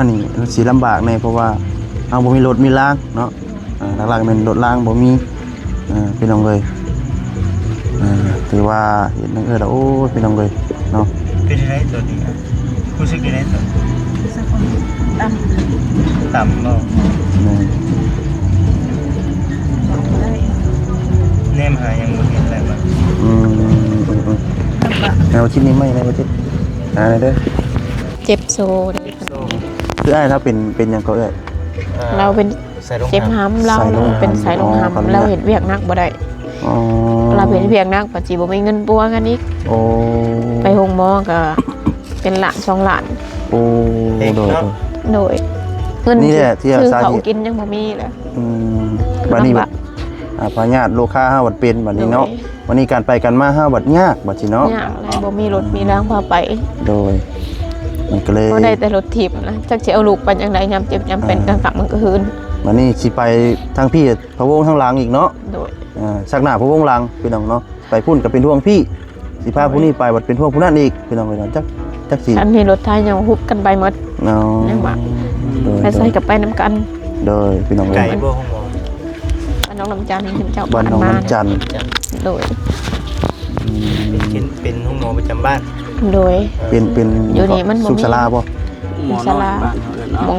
ອັນນີ້ຊິລຳບາກແດ່ ເພາະວ່າເຮົາບໍ່ມີລົດມີລາງເນາະ. ເອີ ຫຼັກໆແມ່ນລົດລາງບໍ່ມີ ເອີ ພີ່ນ້ອງເອີຍ. ເອີ ຖືວ່າເຮັດຫຍັງເອີຍລະ ໂອ້ຍ ພີ່ນ້ອງເອີຍເນາະ. ເປັນຈັ່ງໃດຕອນນີ້ ຮູ້ສຶກຈັ່ງໃດຕອນນີ້? ຮູ້ສຶກວ່າຕ່ຳ ຕ່ຳເນາະ. ແມ່ນ ແນມຫາຫຍັງບໍ່ເຫັນແລ້ວ. ອືມ ແນວທີ່ນີ້ໄມ້ໄດ້ບໍ່ຕິ ຫາແດ່ເດີ. ເຈັບໂຊ ຄືອ້າຍລາວເປັນ ເປັນຫຍັງກໍເອື້ອຍ? ລາວເປັນ ສາຍລົງ ເຈັບຫຳ ຫຳ ລາວ ສາຍລົງ ເປັນສາຍລົງຫຳ. ອໍ ລາວເຮັດວຽກໜັກບໍ່ໄດ້. ອໍ ລາວເຮັດວຽກໜັກ ບັດຊິບໍ່ມີເງິນປົວກັນອີກ. ໂອ້ ໄປໂຮງໝໍກໍເປັນລ້ານສອງລ້ານ. ໂອ້ ເປັນເນາະ. ໂດຍ ໂດຍ ເງິນ ນີ້ແຫຼະທີ່ ຊື້ເຂົ້າກິນຍັງບໍ່ມີແຫຼະ. ອືມ ບັດນີ້ ລຳບາກ ບັດ ອາ ພະຍາດໂລຄາເຮົາບັດເປັນບັດນີ້ເນາະ. ໂດຍ ບັດນີ້ການໄປການມາເຮົາບັດຍາກບັດຊີ້ເນາະ. ຍາກແຫຼະ ບໍ່ມີລົດມີລາງພາໄປ. ໂດຍ ມັນກໍເລີຍ ບໍ່ໄດ້ແຕ່ລົດຖີບນະ ຈັກຊິເອົາລູກໄປຈັ່ງໃດ ຍາມເຈັບຍາມເປັນ ອ່າ ກາງຄ່ຳກາງຄືນ. ບັດນີ້ຊິໄປທາງພີ້ພະວົງທາງຫຼັງອີກເນາະ. ໂດຍ ອ່າ ຊັກໜ້າພະວົງຫຼັງ ພີ່ນ້ອງເນາະ. ໄປພຸ້ນກໍເປັນຫ່ວງພີ້ ຊິພາຜູ້ນີ້ໄປບັດເປັນຫ່ວງຜູ້ນັ້ນອີກ ພີ່ນ້ອງເອີຍເນາະ. ຈັກ ຈັກຊິ ຄັນມີລົດໄຖຍັງຮຸບກັນໄປໝົດ. ອໍ ຍັງວ່າ ໂດຍ ໄປໃສກໍໄປນຳກັນ. ໂດຍ ພີ່ນ້ອງເອີຍ ໄກບໍ່ໂຮງໝໍ? ບ້ານໜອງນ້ຳຈັນ ເຂົາເຈົ້າ ບ້ານໜອງນ້ຳຈັນ. ໂດຍ ອືມ ເປັນ ເປັນໂຮງໝໍປະຈຳບ້ານ. ໂດຍ ເປັນ ເປັນ ຢູ່ນີ້ມັນບໍ່ມີ ສຸກສາລາບໍ່? ໝໍນ້ອຍ ສຸກສາລາ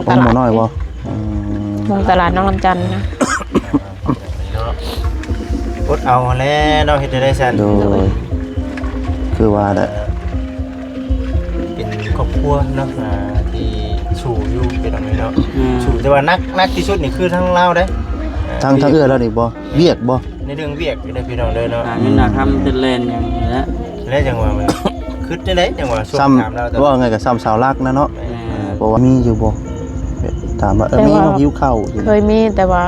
ບ້ານເຮົາເອີ້ນເນາະ. ໂຮງໝໍນ້ອຍບໍ່? ອືມ ໂຮງຕະຫຼາດໜອງນ້ຳຈັນນະ. ເນາະ ອົດເອົາຫັ້ນແຫຼະເນາະ ເຮັດແນວໃດຊັ້ນ. ໂດຍ ໂດຍ ຄືວ່າແຫຼະ ເປັນຄອບຄົວເນາະ ອ່າ ທີ່ສູ້ຢູ່ ພີ່ນ້ອງເອີຍເນາະ. ແມ່ນ ສູ້ ແຕ່ວ່າໜັກ ໜັກທີ່ສຸດນີ້ຄືທາງລາວເດ້. ທາງ ທາງເອື້ອຍລາວນີ້ບໍ່ ວຽກບໍ່? ໃນເລື່ອງວຽກເດ້ ພີ່ນ້ອງເດີເນາະ. ຫາເງິນຫາຄຳ ອືມ ຈະແລ່ນຫຍັງນີ້ແຫຼະ. ແລະ ຈັ່ງວ່າ ຄິດຈັ່ງໃດ ຈັ່ງວ່າ ຊ່ວງ ຖາມລາວ ເວົ້າງ່າຍກໍຊ່ຳສາວຫຼັກນະເນາະ. ແມ່ນ ເພາະວ່າມີຢູ່ບໍ່ ຖາມວ່າ ເອີ ມີ ຫິວເຂົ້າຢູ່. ເຄີຍມີ ແຕ່ວ່າ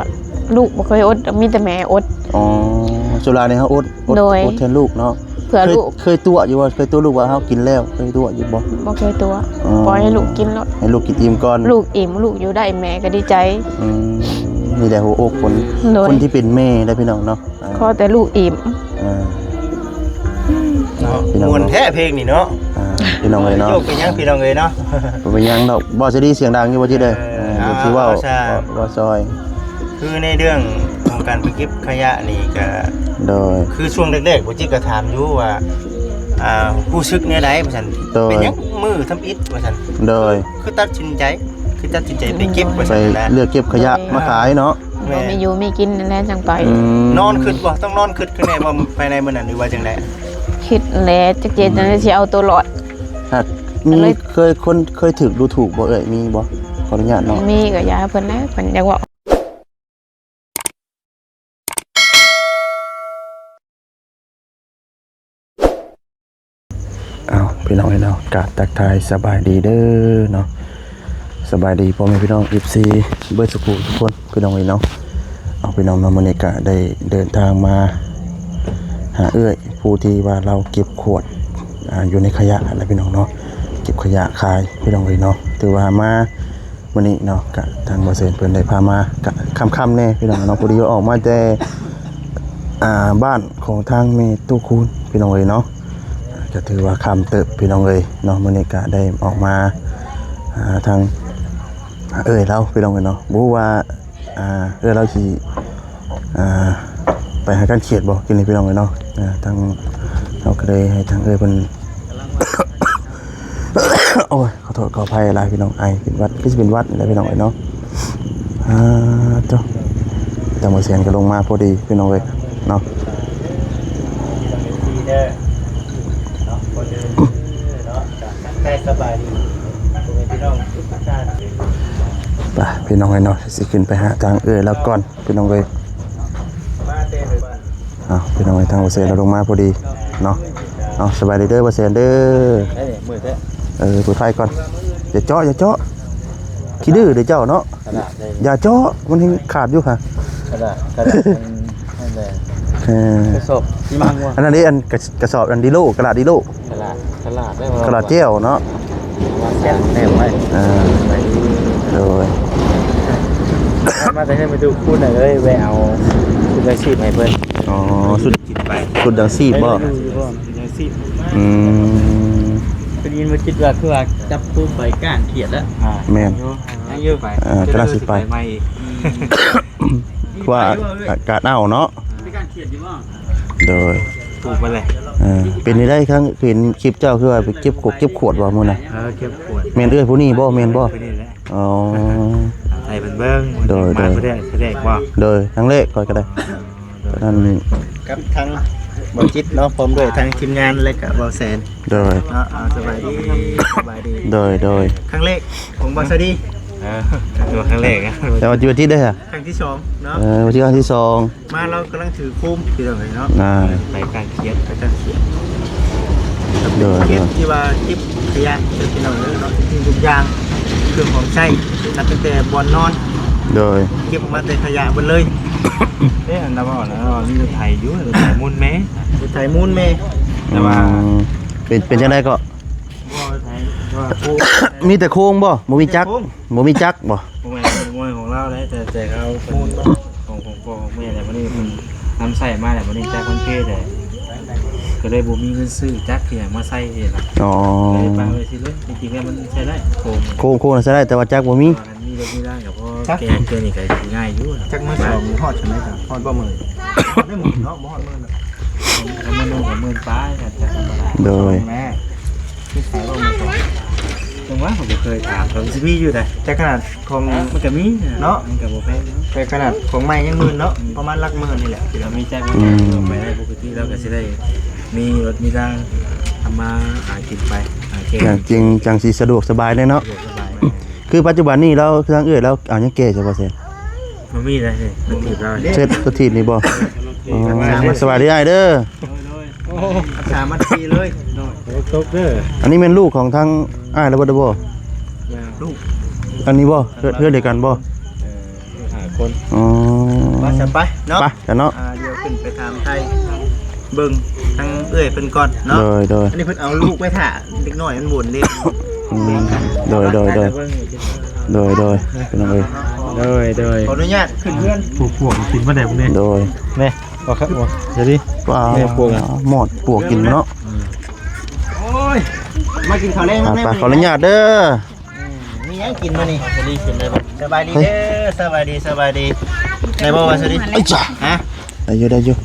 ລູກບໍ່ເຄີຍອົດ ມີແຕ່ແມ່ອົດ. ອໍ ສ່ວນຫຼາຍນີ້ເຮົາອົດ ອົດ ໂດຍ ອົດແທນລູກເນາະ. ເພື່ອ ເຄີຍ ລູກ ເຄີຍຕົວະຢູ່ບໍ່? ເຄີຍຕົວະລູກວ່າເຮົາກິນແລ້ວ ເຄີຍຕົວະຢູ່ບໍ່? ບໍ່ເຄີຍຕົວະ. ອໍ ປ່ອຍໃຫ້ລູກກິນໂລດ ໃຫ້ລູກກິນອີ່ມກ່ອນ. ລູກອີ່ມ ລູກຢູ່ໄດ້ ແມ່ກໍດີໃຈ. ອືມ ນີ້ແຫຼະຫົວອົກຄົນ ໂດຍ ຄົນທີ່ເປັນແມ່ເດ້ ພີ່ນ້ອງເນາະ. ຂໍແຕ່ລູກອີ່ມ. ອ່າ ເນາະ ພີ່ນ້ອງ ມ່ວນແທ້ເພງນີ້ເນາະ. ອ່າ ພີ່ນ້ອງເອີຍເນາະ ໂຍກເປັນຫຍັງ ພີ່ນ້ອງເອີຍເນາະ. ບໍ່ເປັນຫຍັງດອກ ບໍ່ຈະດີ ສຽງດັງຢູ່ບໍ່ຈິດເດີ. ເອີ ເອີ ເອົາ ຊິເວົ້າ ເອົາ ເວົ້າ ເວົ້າຊ່ອຍ. ຄືໃນເລື່ອງຂອງການໄປເກັບຂະຫຍະນີ້ກະ ໂດຍ ຄືຊ່ວງແລກໆ ບໍ່ຈິດກໍຖາມຢູ່ວ່າ ອ່າ ຮູ້ສຶກແນວໃດວ່າຊັ້ນ. ໂດຍ ເປັນຫຍັງມື້ທຳອິດວ່າຊັ້ນ. ໂດຍ ຄືຕັດສິນໃຈ ຄືຕັດສິນໃຈໄປເກັບວ່າຊັ້ນນະ ເລືອກເກັບຂະຫຍະ ໂດຍ ມາຂາຍເນາະ. ແມ່ນ ບໍ່ມີຢູ່ມີກິນນັ້ນແຫຼະຈັ່ງໄປ. ອືມ ນອນຄິດບໍ່? ຕ້ອງນອນຄິດຄືແນ່ບໍ່ ພາຍໃນມື້ນັ້ນ ຫຼືວ່າຈັ່ງໃດ? ຄິດແຫຼະ ຈັກເຮັດຈັ່ງໃດ ອືມ ຊິເອົາຕົວລອດ. ຫາກມີ ກໍເລີຍ ເຄີຍ ຄົນເຄີຍຖືກດູຖູກບໍ່ເອື້ອຍ? ມີບໍ່? ຂໍອະນຸຍາດເນາະ. ມີກໍຢ່າໃຫ້ເພິ່ນແຫຼະ ເພິ່ນຢາກເວົ້າ. ເອົາ ພີ່ນ້ອງເອີຍເນາະ ກາບທັກທາຍສະບາຍດີເດີເນາະ. ສະບາຍດີພໍ່ແມ່ພີ່ນ້ອງ ເອັຟຊີ ເບິດສູ່ຜູ້ທຸກຄົນ ພີ່ນ້ອງເອີຍເນາະ. ເອົາ ພີ່ນ້ອງເນາະ ມື້ນີ້ກະໄດ້ເດີນທາງມາຫາເອື້ອຍ ຜູ້ທີ່ວ່າລາວເກັບຂວດ ອ່າ ຢູ່ໃນຂະຫຍະຫັ້ນແຫຼະ ພີ່ນ້ອງເນາະ ເກັບຂະຫຍະຂາຍ ພີ່ນ້ອງເອີຍເນາະ. ຖືວ່າມາ ມື້ນີ້ເນາະ ກະທາງບໍ່ເຊີນເພິ່ນໄດ້ພາມາ ກະຄ່ຳໆແດ່ພີ່ນ້ອງເນາະ. ພໍດີວ່າອອກມາແຕ່ ອ່າ ບ້ານຂອງທາງແມ່ຕູ້ຄູນ ພີ່ນ້ອງເອີຍເນາະ ກະຖືວ່າຄ່ຳເຕີບພີ່ນ້ອງເອີຍເນາະ. ມື້ນີ້ກະໄດ້ອອກມາຫາທາງເອື້ອຍລາວພີ່ນ້ອງເອີຍເນາະ. ບໍ່ຮູ້ວ່າ ອ່າ ເອື້ອຍລາວຊິ ອ່າ ໄປຫາການຂຽດບໍ່ ກິນນີ້ພີ່ນ້ອງເອີຍເນາະ. ອ່າ ທາງເຮົາກໍເລີຍໃຫ້ທາງເອື້ອຍເພິ່ນ ໂອ້ຍ ຂໍໂທດຂໍອະໄພຫຼາຍພີ່ນ້ອງ ໄອເປັນຫວັດ ຄືຊິເປັນຫວັດນີ້ແຫຼະພີ່ນ້ອງເອີຍເນາະ. ອ່າ ໂທ້ ທາງບໍ່ແຊນກໍລົງມາພໍດີພີ່ນ້ອງເອີຍເນາະ. ໄປພີ່ນ້ອງເອີຍເນາະ ຊິຂຶ້ນໄປຫາທາງເອື້ອຍລາວກ່ອນ ພີ່ນ້ອງເອີຍ. ເອົາ ພີ່ນ້ອງເອີຍ ທາງບໍ່ແຊນລາວລົງມາພໍດີເນາະ. ເອົາ ສະບາຍດີເດີບໍ່ແຊນເດີ. ເອີ ເປີດໄຟກ່ອນ ຢ່າເຈາະ ຢ່າເຈາະ ຂີ້ດື້ເດີເຈົ້າເນາະ. ຢ່າເຈາະ ມັນຍັງຂາດຢູ່ຫະ. ກະດາດ ກະດາດ ອັນນັ້ນແຫຼະ ເອີ ກະສອບ ອັນນັ້ນເດ້ ອັນກະ ກະສອບ ອັນດີໂລ ກະດາດດີໂລ. ຕະຫຼາດ ຕະຫຼາດໄດ້ບໍ່? ຕະຫຼາດແກ້ວເນາະ ຕະຫຼາດແກ້ວໄດ້ບໍ່? ເອີ ໂດຍ ມາແຕ່ເຮືອນແມ່ຕູ້ຄູນນະ ເລີຍແວ່ເອົາຊຸດຍັງຊີບໃຫ້ເພິ່ນ. ອໍ ຊຸດ ຊຸດຍັງຊີບບໍ່? ເອີ ອືມ ພໍດີ ບໍ່ຄິດວ່າຄືວ່າຈັບຄຸມໄປກ້ານຂຽດແລ້ວ. ອ່າ ແມ່ນ ຍັງຢູ່ ຍັງຢູ່ໄປ ເອີ ກຳລັງຊິໄປ ຊິໄປໃໝ່ອີກ. ອືມ ວ່າ ອາກາດອ້າວເນາະ. ໄປກ້ານຂຽດຢູ່ບໍ່? ໂດຍ ຖືກໄປເລີຍ. ເອີ ເປັນໄດ້ຄັ້ງເຫັນຄລິບເຈົ້າ ຄືວ່າໄປເກັບຂວດ ເກັບຂວດບໍ່ມື້ນັ້ນ? ເອີ ເກັບຂວດ. ແມ່ນເອື້ອຍຜູ້ນີ້ບໍ່? ແມ່ນບໍ່? ຜູ້ນີ້ແຫຼະ. ອໍ ໃຫ້ເພິ່ນເບິ່ງ. ໂດຍ ມາ ໂດຍ ຜູ້ແລກ ຜູ້ແລກບໍ່? ໂດຍ ຄັ້ງແລກຂ້ອຍກໍໄດ້. ນັ້ນ ກັບທາງບ່າວຈິດເນາະ ພ້ອມດ້ວຍທາງທີມງານ ແລະກະບ່າວແສນ. ໂດຍ ເນາະ. ເອົາ ສະບາຍດີ ສະບາຍດີ. ໂດຍ ໂດຍ ຄັ້ງແລກຂອງບ່າວສາລີ. ເອີ ຕົວຄັ້ງແລກນະ ແຕ່ວ່າຢູ່ທີ່ໃດຫະ? ຄັ້ງທີສອງເນາະ. ເອີ ຢູ່ທີ່ຄັ້ງທີສອງ ມາລາວກຳລັງຖືໂຄມພີ່ນ້ອງເອີຍເນາະ. ອ່າ ໄປກ້ານຂຽດ ໄປກ້ານຂຽດ. ໂດຍ ເກັບ ໂດຍ ທີ່ວ່າເກັບຂະຫຍະເດີພີ່ນ້ອງເອີຍເນາະ ທຸກສິ່ງທຸກຢ່າງ ເຄື່ອງຂອງໃຊ້ ນັບຕັ້ງແຕ່ບ່ອນນອນ. ໂດຍ ເກັບມາແຕ່ຂະຫຍະເບິດເລີຍ. ເອີ ອັນນັ້ນເວົ້າແລ້ວ ມີລົດໄຖຢູ່ ລົດໄຖມູນແມ່ ລົດໄຖມູນແມ່. ແຕ່ວ່າ ອືມ ເປັນ ເປັນຈັ່ງໃດກໍ? ບໍ່ໄຖ ແຕ່ວ່າໂຄງ ມີແຕ່ໂຄງບໍ່? ບໍ່ມີຈັກ ມີແຕ່ໂຄງ. ບໍ່ມີຈັກບໍ່? ບໍ່ແມ່ນ ບໍ່ແມ່ນຂອງລາວເດ້ ແຕ່ ແຕ່ເຂົາເປັນຂອງ ຂອງພໍ່ຂອງແມ່ແລ້ວ ບັດນີ້ເພິ່ນນຳໃຊ້ມາແລ້ວ ບັດນີ້ຈັກມັນເພແລ້ວ ກໍເລີຍບໍ່ມີເງິນຊື້ຈັກອີຫຍັງມາໃສ່ເຮັດລະ. ອໍ ເລີຍປະໄວ້ຊິເລີຍ. ຈິງໆແລ້ວມັນໃຊ້ໄດ້ໂຄງ ໂຄງ ໂຄງໃຊ້ໄດ້ ແຕ່ວ່າຈັກບໍ່ມີ. ຄັນມີລົດມີລາງກໍພໍແກ່ເກີນນີ້ກໍຊິງ່າຍຢູ່. ຈັກມື້ສອງຮອດຊັ້ນໃດ? ຮອດບໍ່ໝື່ນ? ໄດ້ໝື່ນເນາະ ບໍ່ຮອດໝື່ນດອກ. ໝື່ນໜຶ່ງກໍໝື່ນປາຍ ແຕ່ທຳມະດາ. ໂດຍ ແມ່ ຄືຂາຍບໍ່ໝື່ນສອງ? ຈັງຫວະ ຂ້ອຍບໍ່ເຄີຍຖາມ ກໍຊິມີຢູ່ໃດ. ແຕ່ຂະໜາດຂອງ ມັນກໍມີເນາະ ມັນກໍບໍ່ແພງເນາະ. ແຕ່ຂະໜາດຂອງໃໝ່ຍັງໝື່ນເນາະ ອືມ ປະມານຫຼັກໝື່ນນີ້ແຫຼະ. ກໍມີຈັກ ອືມ ໄປໄດ້ປົກກະຕິ ລາວກໍຊິໄດ້ມີລົດມີລາງ ທຳມາຫາກິນໄປ ຫາແກ່ ຈັ່ງ ຈັ່ງຊິສະດວກສະບາຍແດ່ເນາະ. ສະດວກສະບາຍ. ຄືປັດຈຸບັນນີ້ລາວ ທາງເອື້ອຍລາວເອົາຫຍັງແກ່ຊະບໍ່ແຊນ? ບໍ່ມີໃດ ລົດຖີບລາວ. ເຊັດລົດຖີບນີ້ບໍ່? ອໍ ສະບາຍດີອ້າຍເດີ. ໂອ້ ສາມນາທີເລີຍ. ໂດຍ ຕົກເດີ. ອັນນີ້ແມ່ນລູກຂອງທາງອ້າຍລາວເບິດແລ້ວບໍ່? ລູກ ອັນນີ້ບໍ່? ເຮືອນ ເຮືອນດຽວກັນບໍ່? ເອີ ຫ້າຄົນ. ອໍ ໄປ ໄປເນາະ ໄປເນາະ. ອ່າ ດຽວຂຶ້ນໄປຖາມໄທເບິ່ງທາງເອື້ອຍເພິ່ນກ່ອນເນາະ. ໂດຍ ໂດຍ. ອັນນີ້ເພິ່ນເອົາລູກໄວ້ຖ້າ ເດັກນ້ອຍມັນບໍ່ເດ້. ອືມ ໂດຍ ໂດຍ ໂດຍ ໂດຍ ໂດຍ ພີ່ນ້ອງເອີຍ. ໂດຍ ໂດຍ. ຂໍອະນຸຍາດຂຶ້ນເຮືອນ. ພວກ ພວກກິນມາໄດ້ພວກນີ້. ໂດຍ ແນ່ ບໍ່ຄັບບໍ່ ສະຫວັດດີ. ວ້າວ ແນ່ ພວກ ໝອດພວກກິນເນາະ. ອືມ ໂອ້ຍ ມາກິນເຂົ້າແລງນຳແດ່. ໄປ ຂໍອະນຸຍາດເດີ. ອືມ ມີຫຍັງກິນມື້ນີ້? ສະຫວັດດີ ຂຶ້ນໄດ້ບໍ່? ສະບາຍດີເດີ ສະບາຍດີ ສະບາຍດີ. ໄດ້ບໍ່ວ່າສະຫວັດດີ? ໄອ້ຈາ ຮະ? ໄດ້ຢູ່ ໄດ້ຢູ່.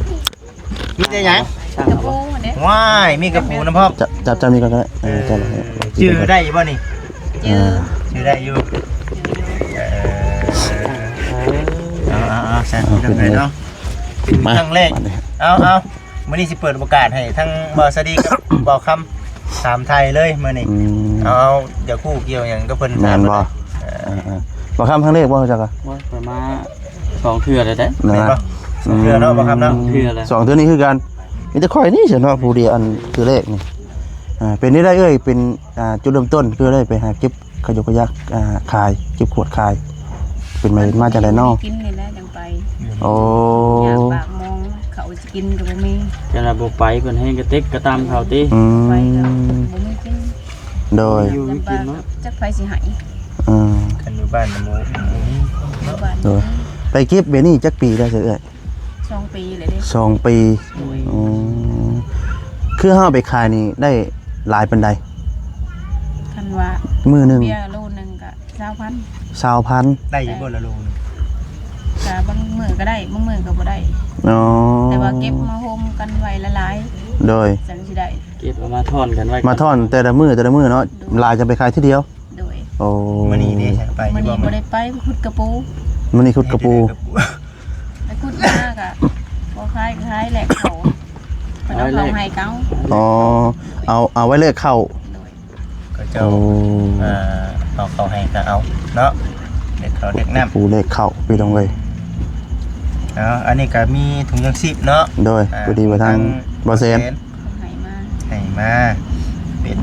ມີແຕ່ຫຍັງ? ກະປູເດ້. ວ້າຍ ມີກະປູນຳພ້ອມ. ຈັບ ຈັບ ຈັບນີ້ກ່ອນກໍໄດ້. ເອີ ເອີ ຈັບ ຈື່ໄດ້ຢູ່ບໍ່ນີ້? ຈື່ ເອີ ຈື່ໄດ້ຢູ່. ເອີ ເອົາ ເອົາ ເອົາ ແຊນ ເອົາ ເປັນຈັ່ງໃດເນາະ? ເປັນຄັ້ງແລກ. ເອົາ ເອົາ ມື້ນີ້ຊິເປີດໂອກາດໃຫ້ທັງບ່າວສາລີກັບບ່າວຄຳຖາມໄທເລີຍມື້ນີ້. ອືມ ເອົາ ຢາກຮູ້ກ່ຽວຫຍັງກັບເພິ່ນ. ແມ່ນບໍ່? ເອີ ເອີ ເອີ ບ່າວຄຳຄັ້ງແລກບໍ່ຮູ້ຈັກກະ? ໂອ້ຍ ຂ້ອຍມາ ສອງເທື່ອແລ້ວເດ້. ແມ່ນບໍ່? ສອງເທື່ອເນາະ ອືມ ບ່າວຄຳເນາະ. ສອງເທື່ອແລ້ວ. ສອງເທື່ອນີ້ຄືກັນ. ມີແຕ່ຂ້ອຍນີ້ຊັ້ນເນາະ ຜູ້ດຽວ ອັນເທື່ອແລກນີ້. ອ່າ ເປັນໄດ້ເອື້ອຍ ເປັນ ອ່າ ຈຸດເລີ່ມຕົ້ນຄືໄດ້ໄປຫາເກັບຂະຍົກຂະຍັກ ອ່າ ຂາຍ ເກັບຂວດຂາຍ ເປັນມາ ມາຈັ່ງໃດເນາະ? ກິນນີ້ແຫຼະຈັ່ງໄປ. ໂອ້ ຍາກປາກມອງ ເຂົາຊິກິນກໍບໍ່ມີ. ຈັ່ງວ່າບໍ່ໄປ ເພິ່ນແຮ່ງກະເຕັກກະຕຳເຂົາຕິ. ອືມ ໄປກໍບໍ່ມີກິນ. ໂດຍ ຢູ່ກິນເນາະ ຈັກໃຜຊິໃຫ້. ອືມ ຄັນຢູ່ບ້ານນະບໍ່ ບໍ່ມີ. ຢູ່ບ້ານ ໂດຍ. ໄປເກັບແບບນີ້ຈັກປີແລ້ວເອື້ອຍ? ສອງປີແລ້ວເດ້. ສອງປີ. ໂດຍ. ອືມ ຄືເຮົາເອົາໄປຂາຍນີ້ໄດ້ຫຼາຍປານໃດ? ຄັນວ່າມື້ໜຶ່ງ ເບຍໂລໜຶ່ງກະຊາວພັນ. ຊາວພັນ. ໄດ້ຢູ່ບໍ່ລະໂລໜຶ່ງ? ກະບາງມື້ກະໄດ້ ບາງມື້ກະບໍ່ໄດ້. ອໍ ແຕ່ວ່າເກັບມາໂຮມກັນໄວ້ຫຼາຍໆ. ໂດຍ. ຈັ່ງຊິໄດ້ ເກັບເອົາມາທ້ອນກັນໄວ້ ມາທ້ອນແຕ່ລະມື້ ແຕ່ລະມື້ເນາະ. ໂດຍ. ຫຼາຍຈັ່ງໄປຂາຍທີດຽວ. ໂດຍ. ໂອ້ ມື້ນີ້ເດ້ ໄປຢູ່ບໍ່? ມື້ນີ້ບໍ່ໄດ້ໄປ ໄປຂຸດກະປູ. ມື້ນີ້ຂຸດກະປູ. ໄປຂຸດມາກະບໍ່ຂາຍ ຂາຍແລກເຂົ້າ ເພິ່ນເອົາເຂົ້າໃຫ້ເຂົາ. ອໍ ເອົາ ເອົາໄວ້ແລກເຂົ້າ. ໂດຍ. ເຂົາເຈົ້າ ໂອ້ ເອີ ເອົາເຂົ້າໃຫ້ກໍເອົາເນາະ ແລກເຂົ້າແລກນ້ຳ. ປູແລກເຂົ້າ ພີ່ນ້ອງເອີຍ. ເອົາ ອັນນີ້ກໍມີຖົງຢາງຊີບເນາະ. ໂດຍ. ອ່າ ພໍດີວ່າທາງ ທາງ ບ່າວແສນ ໃຫ້ມາ ໃຫ້ມາ ເປັນ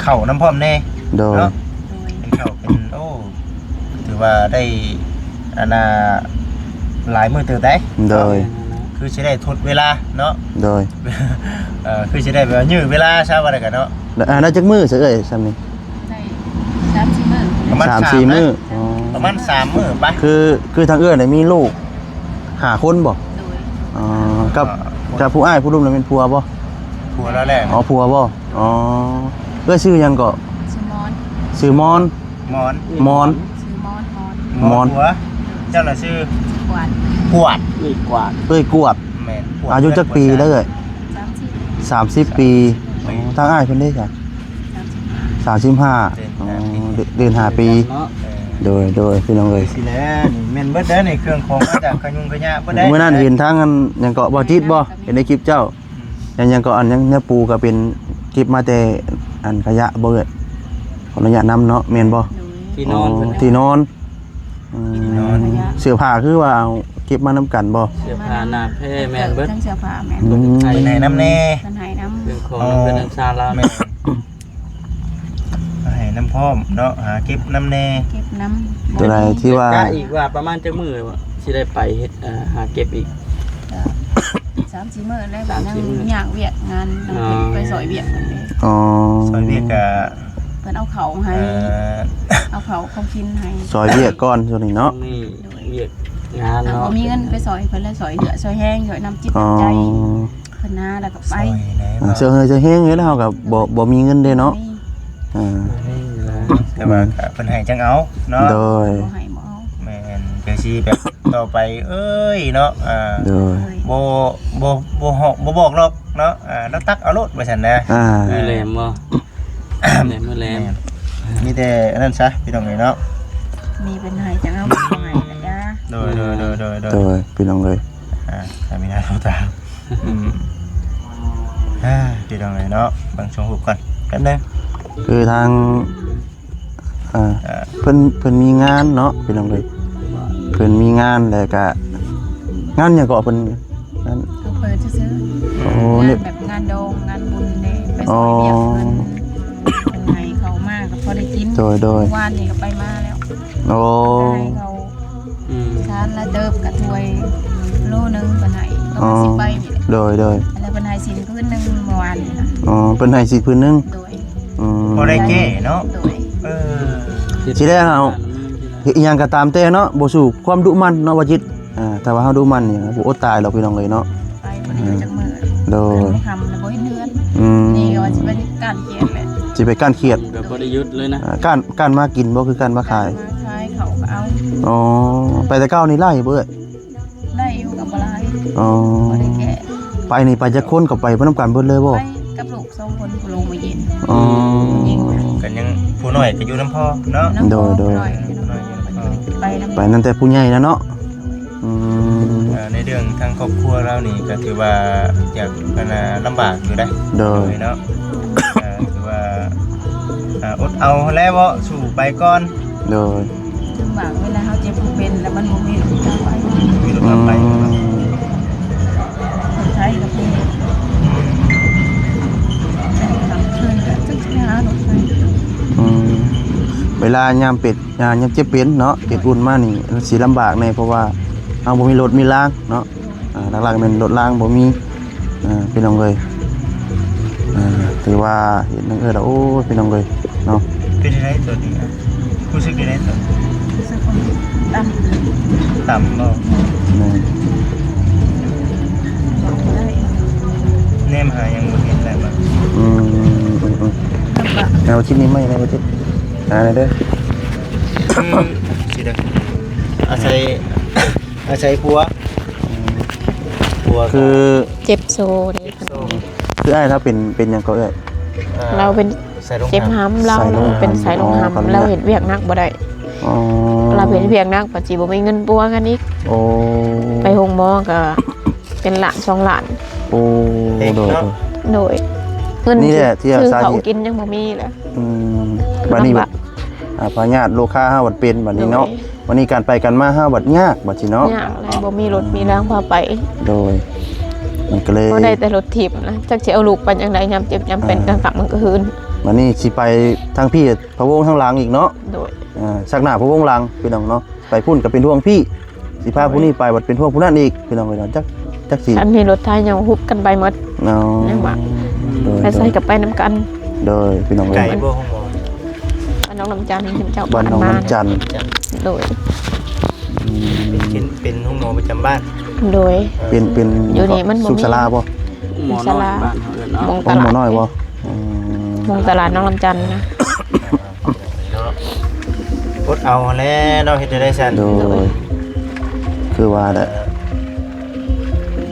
ເຂົ້ານຳພ້ອມແດ່. ໂດຍ. ເນາະ ໂດຍ. ເປັນເຂົ້າ ເປັນ ໂອ້ ຖືວ່າໄດ້ ອັນນ່າ ຫຼາຍມື້ເຕີບໄດ໋. ໂດຍ. ຄືຊິໄດ້ທົດເວລາເນາະ. ໂດຍ. ເອີ ຄືຊິໄດ້ແບບວ່າຍືດເວລາຊະ ວ່າໄດ້ກະເນາະ. ແລ້ວ ອ່າ ໄດ້ຈັກມື້ຊະເອື້ອຍ ຊ່ຳນີ້? ໄດ້ສາມສີ່ມື້. ປະມານສາມສີ່ມື້. ອໍ ປະມານສາມມື້ໄປ. ຄື ຄືທາງເອື້ອຍນີ້ມີລູກຫ້າຄົນບໍ່? ໂດຍ. ອໍ ກັບ ກັບຜູ້ອ້າຍຜູ້ລຸ່ມນັ້ນແມ່ນຜົວບໍ່? ຜົວລາວແຫຼະ. ອໍ ຜົວບໍ່? ອໍ ເອື້ອຍຊື່ຫຍັງເກາະ? ຊື່ມອນ. ຊື່ມອນ. ມອນ. ມອນ. ຊື່ມອນ ມອນ. ມອນ. ຜົວເຈົ້ານະຊື່? ກວາດ. ກວາດ. ເອື້ອຍກວາດ. ເອື້ອຍກວາດ. ແມ່ນ. ອາຍຸຈັກປີແລ້ວເອື້ອຍ? ສາມສິບ. ສາມສິບປີ. ອໍ ທາງອ້າຍເພິ່ນເດ້ຊະ? ສາມສິບຫ້າ. ສາມສິບຫ້າ. ເດືອນຫ້າປີ. ອໍ ເດືອນຫ້າປີເນາະ. ເອີ ໂດຍ ໂດຍ ພີ່ນ້ອງເອີຍ ຊິແລ້ວນີ້ແມ່ນເບິດເດີນີ້ ເຄື່ອງຂອງມາຈາກຂະຍຸງຂະຍະເບິດເດ້. ມື້ນັ້ນເຫັນທາງອັນຫຍັງເກາະ ບ່າວຈິດບໍ່? ເຫັນໃນຄລິບເຈົ້າ. ອືມ ຫຍັງ ຫຍັງເກາະ ອັນຫຍັງ ເນື້ອປູກໍເປັນເກັບມາແຕ່ອັນຂະຍະບໍ່ເອື້ອຍ? ຂໍອະນຸຍາດນຳເນາະ ແມ່ນບໍ່? ໂດຍ ທີ່ນອນ ອໍ ເພິ່ນນະ ທີ່ນອນ. ອືມ ທີ່ນອນ ເສື້ອຜ້າຄືວ່າເອົາເກັບມານຳກັນບໍ່? ເສື້ອຜ້າໜ້າແພແມ່ນເບິດ ທັງເສື້ອຜ້າແມ່ນ. ອືມ ເພິ່ນໃຫ້ນຳແດ່ ເພິ່ນໃຫ້ນຳ ເຄື່ອງຂອງ ອໍ ເພິ່ນນຳຊາລາວ ແມ່ນ ໃຫ້ນຳພ້ອມເນາະ ຫາເກັບນຳແດ່ ເກັບນຳ. ຕົວໃດທີ່ວ່າ ກະອີກວ່າປະມານຈັກມື້ຊິໄດ້ໄປເຮັດ ເອີ ຫາເກັບອີກ? ກະສາມສີ່ມື້ແລ້ວ ສາມສີ່ມື້ ຍັງຍາກວຽກງານ ອໍ ໄປຊ່ອຍວຽກເພິ່ນເດ້. ອໍ ຊ່ອຍວຽກກະ ເພິ່ນເອົາເຂົ້າໃຫ້ ເອີ ເອົາເຂົ້າຂອງກິນໃຫ້ ຊ່ອຍວຽກກ່ອນຊ່ວງນີ້ເນາະ. ຊ່ວງນີ້ ໂດຍ ວຽກງານເນາະ ບໍ່ມີເງິນໄປຊ່ອຍເພິ່ນ ແລ້ວຊ່ອຍເຫື່ອຊ່ອຍແຮງ ຊ່ອຍນຳຈິດນຳໃຈ ອໍ ເພິ່ນນະ ແລ້ວກໍໄປ ຊ່ອຍແດ່ ອ່າ ເນາະ ຊ່ອຍເຫື່ອຊ່ອຍແຮງເລີຍ ເຮົາກໍບໍ່ ບໍ່ມີເງິນເດ້ເນາະ. ບໍ່ມີ ອ່າ ແຕ່ວ່າກໍເພິ່ນໃຫ້ຈັ່ງເອົາເນາະ. ໂດຍ ບໍ່ໃຫ້ບໍ່ເອົາ. ແມ່ນ ກໍຊິແບບຕໍ່ໄປ ເອີຍເນາະ ອ່າ ໂດຍ ບໍ່ ບໍ່ ບໍ່ ບໍ່ບອກດອກເນາະ ອ່າ ແລ້ວຕັກເອົາໂລດວ່າຊັ້ນນະ. ອ່າ ມື້ແລມບໍ່? ແລມ ມື້ແລມ ແມ່ນ ມີແຕ່ອັນນັ້ນຊະ ພີ່ນ້ອງເອີຍເນາະ ມີເພິ່ນໃຫ້ຈັ່ງເອົາ ບໍ່ໃຫ້ກໍຢ່າ. ໂດຍ ໂດຍ ໂດຍ ໂດຍ ໂດຍ ພີ່ນ້ອງເອີຍ ອ່າ ສາມີນາໂທຕາມ ອືມ ອ່າ ພີ່ນ້ອງເອີຍເນາະ ເບິ່ງຊ່ວງຮູບກ່ອນ ແປັບໜຶ່ງ ຄືທາງ ອ່າ ເອີ ເພິ່ນ ເພິ່ນມີງານເນາະ ພີ່ນ້ອງເອີຍ ເພິ່ນມີງານ ແລ້ວກະ ງານຫຍັງເກາະ ເພິ່ນ ງານ ເພິ່ນເປີດຊື່ໆ. ໂອ້ ງານແບບງານດອງ ງານບຸນເດ້ ໄປຊ່ອຍວຽກເພິ່ນ ອໍ ເພິ່ນໃຫ້ເຂົ້າມາກໍພໍໄດ້ກິນ. ໂດຍ ໂດຍ ວານນີ້ກໍໄປມາແລ້ວ. ໂອ້ ກໍໃຫ້ເຂົ້າ ອືມ ທານລະເຕີບກະຖ້ວຍໂລໜຶ່ງ ເພິ່ນໃຫ້ ປະມານ ອໍ ສິບໃບນີ້ແຫຼະ. ໂດຍ ໂດຍ ແລ້ວເພິ່ນໃຫ້ສິ້ນພື້ນໜຶ່ງເມື່ອວານນີ້ນະ. ອໍ ເພິ່ນໃຫ້ສິ້ນພື້ນໜຶ່ງ. ໂດຍ ອືມ ພໍໄດ້ແກ້ເນາະ. ໂດຍ ເອີ ຊິໄດ້ເອົາ ເຮັດອີ່ຫຍັງກໍຕາມແຕ່ເນາະ ບໍ່ສູ້ຄວາມດຸໝັ່ນເນາະ ບ່າວຈິດ. ອ່າ ຖ້າວ່າເຮົາດຸໝັ່ນນີ້ ໂອ້ ຕາຍແລ້ວ ພີ່ນ້ອງເອີຍເນາະ. ໄປບໍ່ໄດ້ຢູ່ຈັກມື້. ໂດຍ ເກີດບໍ່ຄ່ຳແລ້ວບໍ່ເຫັນເຮືອນ. ອືມ ນີ້ກໍວ່າຊິໄປກ້ານຂຽດແຫຼະ ຊິໄປກ້ານຂຽດ ກໍບໍ່ໄດ້ຢຸດເລີຍນະ. ອ່າ ກ້ານ ກ້ານມາກິນບໍ່ ຄືກ້ານມາຂາຍ? ມາຂາຍເຂົ້າກໍເອົາ. ອໍ ໄປແຕ່ເກົ່ານີ້ໄລ່ບໍ່ເອື້ອຍ? ໄດ້ຢູ່ກໍບໍ່ຫຼາຍ. ອໍ ບໍ່ໄດ້ແກ່. ໄປນີ້ໄປຈັກຄົນ ກໍໄປນຳກັນເບິດເລີຍບໍ່? ໄປກັບລູກສອງຄົນ ຜູ້ລົງມາເຢັນ. ອໍ ຜູ້ຍິງນະ ກໍຍັງ ຜູ້ນ້ອຍກໍຢູ່ນຳພໍ່ເນາະ. ນຳພໍ່. ໂດຍ ໂດຍ ຜູ້ນ້ອຍ ໄປນຳ ໄປນຳແຕ່ຜູ້ໃຫຍ່ນະເນາະ. ອືມ ອ່າ ໃນເລື່ອງທາງຄອບຄົວລາວນີ້ກໍຖືວ່າຢາກ ອັນນ່າ ລຳບາກຢູ່ເດ້. ໂດຍ ໂດຍເນາະ. ອ່າ ຖືວ່າ ອ່າ ອົດເອົາຫັ້ນແຫຼະເນາະ ສູ້ໄປກ່ອນ. ໂດຍ ລຳບາກເວລາເຮົາເຈັບເຮົາເປັນ ແລ້ວມັນບໍ່ມີລົດພາໄປ ບໍ່ມີລົດພາໄປ. ອືມ ລົດໄຖກໍມີ ແຕ່ກາງຄືນກໍຈັກຊິໄປຫາລົດໄຖ. ອືມ ເວລາຍາມເປັນ ອ່າ ຍາມເຈັບເປັນເນາະ ເປັນອຸ່ນມານີ້ ມັນຊິລຳບາກແດ່ ເພາະວ່າເຮົາບໍ່ມີລົດມີລາງເນາະ. ອ່າ ຫຼັກໆແມ່ນລົດລາງບໍ່ມີ ອ່າ ພີ່ນ້ອງເອີຍ. ອ່າ ຖືວ່າເຫັນນາງເອີຍແລ້ວ ໂອ້ຍ ພີ່ນ້ອງເອີຍເນາະ. ເປັນຈັ່ງໃດຕອນນີ້ ຮູ້ສຶກຈັ່ງໃດຕອນນີ້? ຮູ້ສຶກວ່າຕ່ຳ ຕ່ຳບໍ່? ແມ່ນ ແນມຫາຫຍັງບໍ່ເຫັນແລ້ວ. ອືມ ອືມ ອືມ ແນວທີ່ນີ້ໄໝ້ແນວທີ່ ຫາແດ່ເດີ ຄືຊິໄດ້ ອາໄສ ອາໄສຜົວ ອືມ ຜົວ ຄື ເຈັບໂຊເດ້. ເຈັບໂຊ ຄືອ້າຍລາວເປັນ ເປັນຫຍັງເກາະເອື້ອຍ? ເອີ ລາວເປັນ ສາຍລົງ ເຈັບຫຳ ຫຳ ລາວ ສາຍລົງ ເປັນສາຍລົງຫຳ. ອໍ ລາວເຮັດວຽກໜັກບໍ່ໄດ້. ອໍ ລາວເຮັດວຽກໜັກ ບັດຊິບໍ່ມີເງິນປົວກັນອີກ. ໂອ້ ໄປໂຮງໝໍກໍເປັນລ້ານສອງລ້ານ. ໂອ້ ເປັນເນາະ ໂດຍ ໂດຍ ໂດຍ ເງິນ ນີ້ແຫຼະທີ່ ຊື້ເຂົ້າກິນຍັງບໍ່ມີເລີຍ. ອືມ ບັດນີ້ ລຳບາກ ອ່າ ພະຍາດໂລຄາເຮົາບັດເປັນບັດນີ້ເນາະ. ໂດຍ ວັນນີ້ການໄປການມາເຮົາບັດຍາກບັດຊິເນາະ ຍາກແຫຼະ ບໍ່ມີລົດມີລາງພາໄປ. ໂດຍ ມັນກໍເລີຍ ບໍ່ໄດ້ແຕ່ລົດຖີບນະ ຈັກຊິເອົາລູກໄປຈັ່ງໃດ ຍາມເຈັບຍາມເປັນ ອ່າ ກາງຄ່ຳກາງຄືນ. ວັນນີ້ຊິໄປທາງພີ້ ພະວົງທາງຫຼັງອີກເນາະ. ໂດຍ ອ່າ ຊັກໜ້າພະວົງຫຼັງ ພີ່ນ້ອງເນາະ. ໄປພຸ້ນກໍເປັນຫ່ວງພີ້ ຊິພາ ໂດຍ ຜູ້ນີ້ໄປບັດເປັນຫ່ວງຜູ້ນັ້ນອີກ ພີ່ນ້ອງເອີຍເນາະ. ຈັກ ຈັກຊິ ຄັນມີລົດໄທຍັງຮຸບກັນໄປໝົດ. ອໍ ຍັງວ່າ ໂດຍ ໄປໃສ ໂດຍ ກໍໄປນຳກັນ. ໂດຍ ພີ່ນ້ອງເອີຍ ໄກບໍ່ໂຮງໝໍ? ບ້ານໜອງນ້ຳຈັນ ເຂົາເຈົ້າ ບ້ານໜອງນ້ຳຈັນ. ໂດຍ ອືມ ເປັນ ເປັນໂຮງໝໍປະຈຳບ້ານ. ໂດຍ ເປັນ ເປັນ ຢູ່ນີ້ມັນບໍ່ມີ ສຸກສາລາບໍ່? ໝໍນ້ອຍ ສຸກສາລາ ບ້ານເຮົາເອີ້ນເນາະ ໂຮງໝໍນ້ອຍບໍ່? ອືມ ຂອງຕະຫຼາດນ້ອງລຳຈັນນະ. ເນາະ ອົດເອົາຫັ້ນແຫຼະເນາະ ເຮັດແນວໃດຊັ້ນ. ໂດຍ ໂດຍ ຄືວ່າແຫຼະ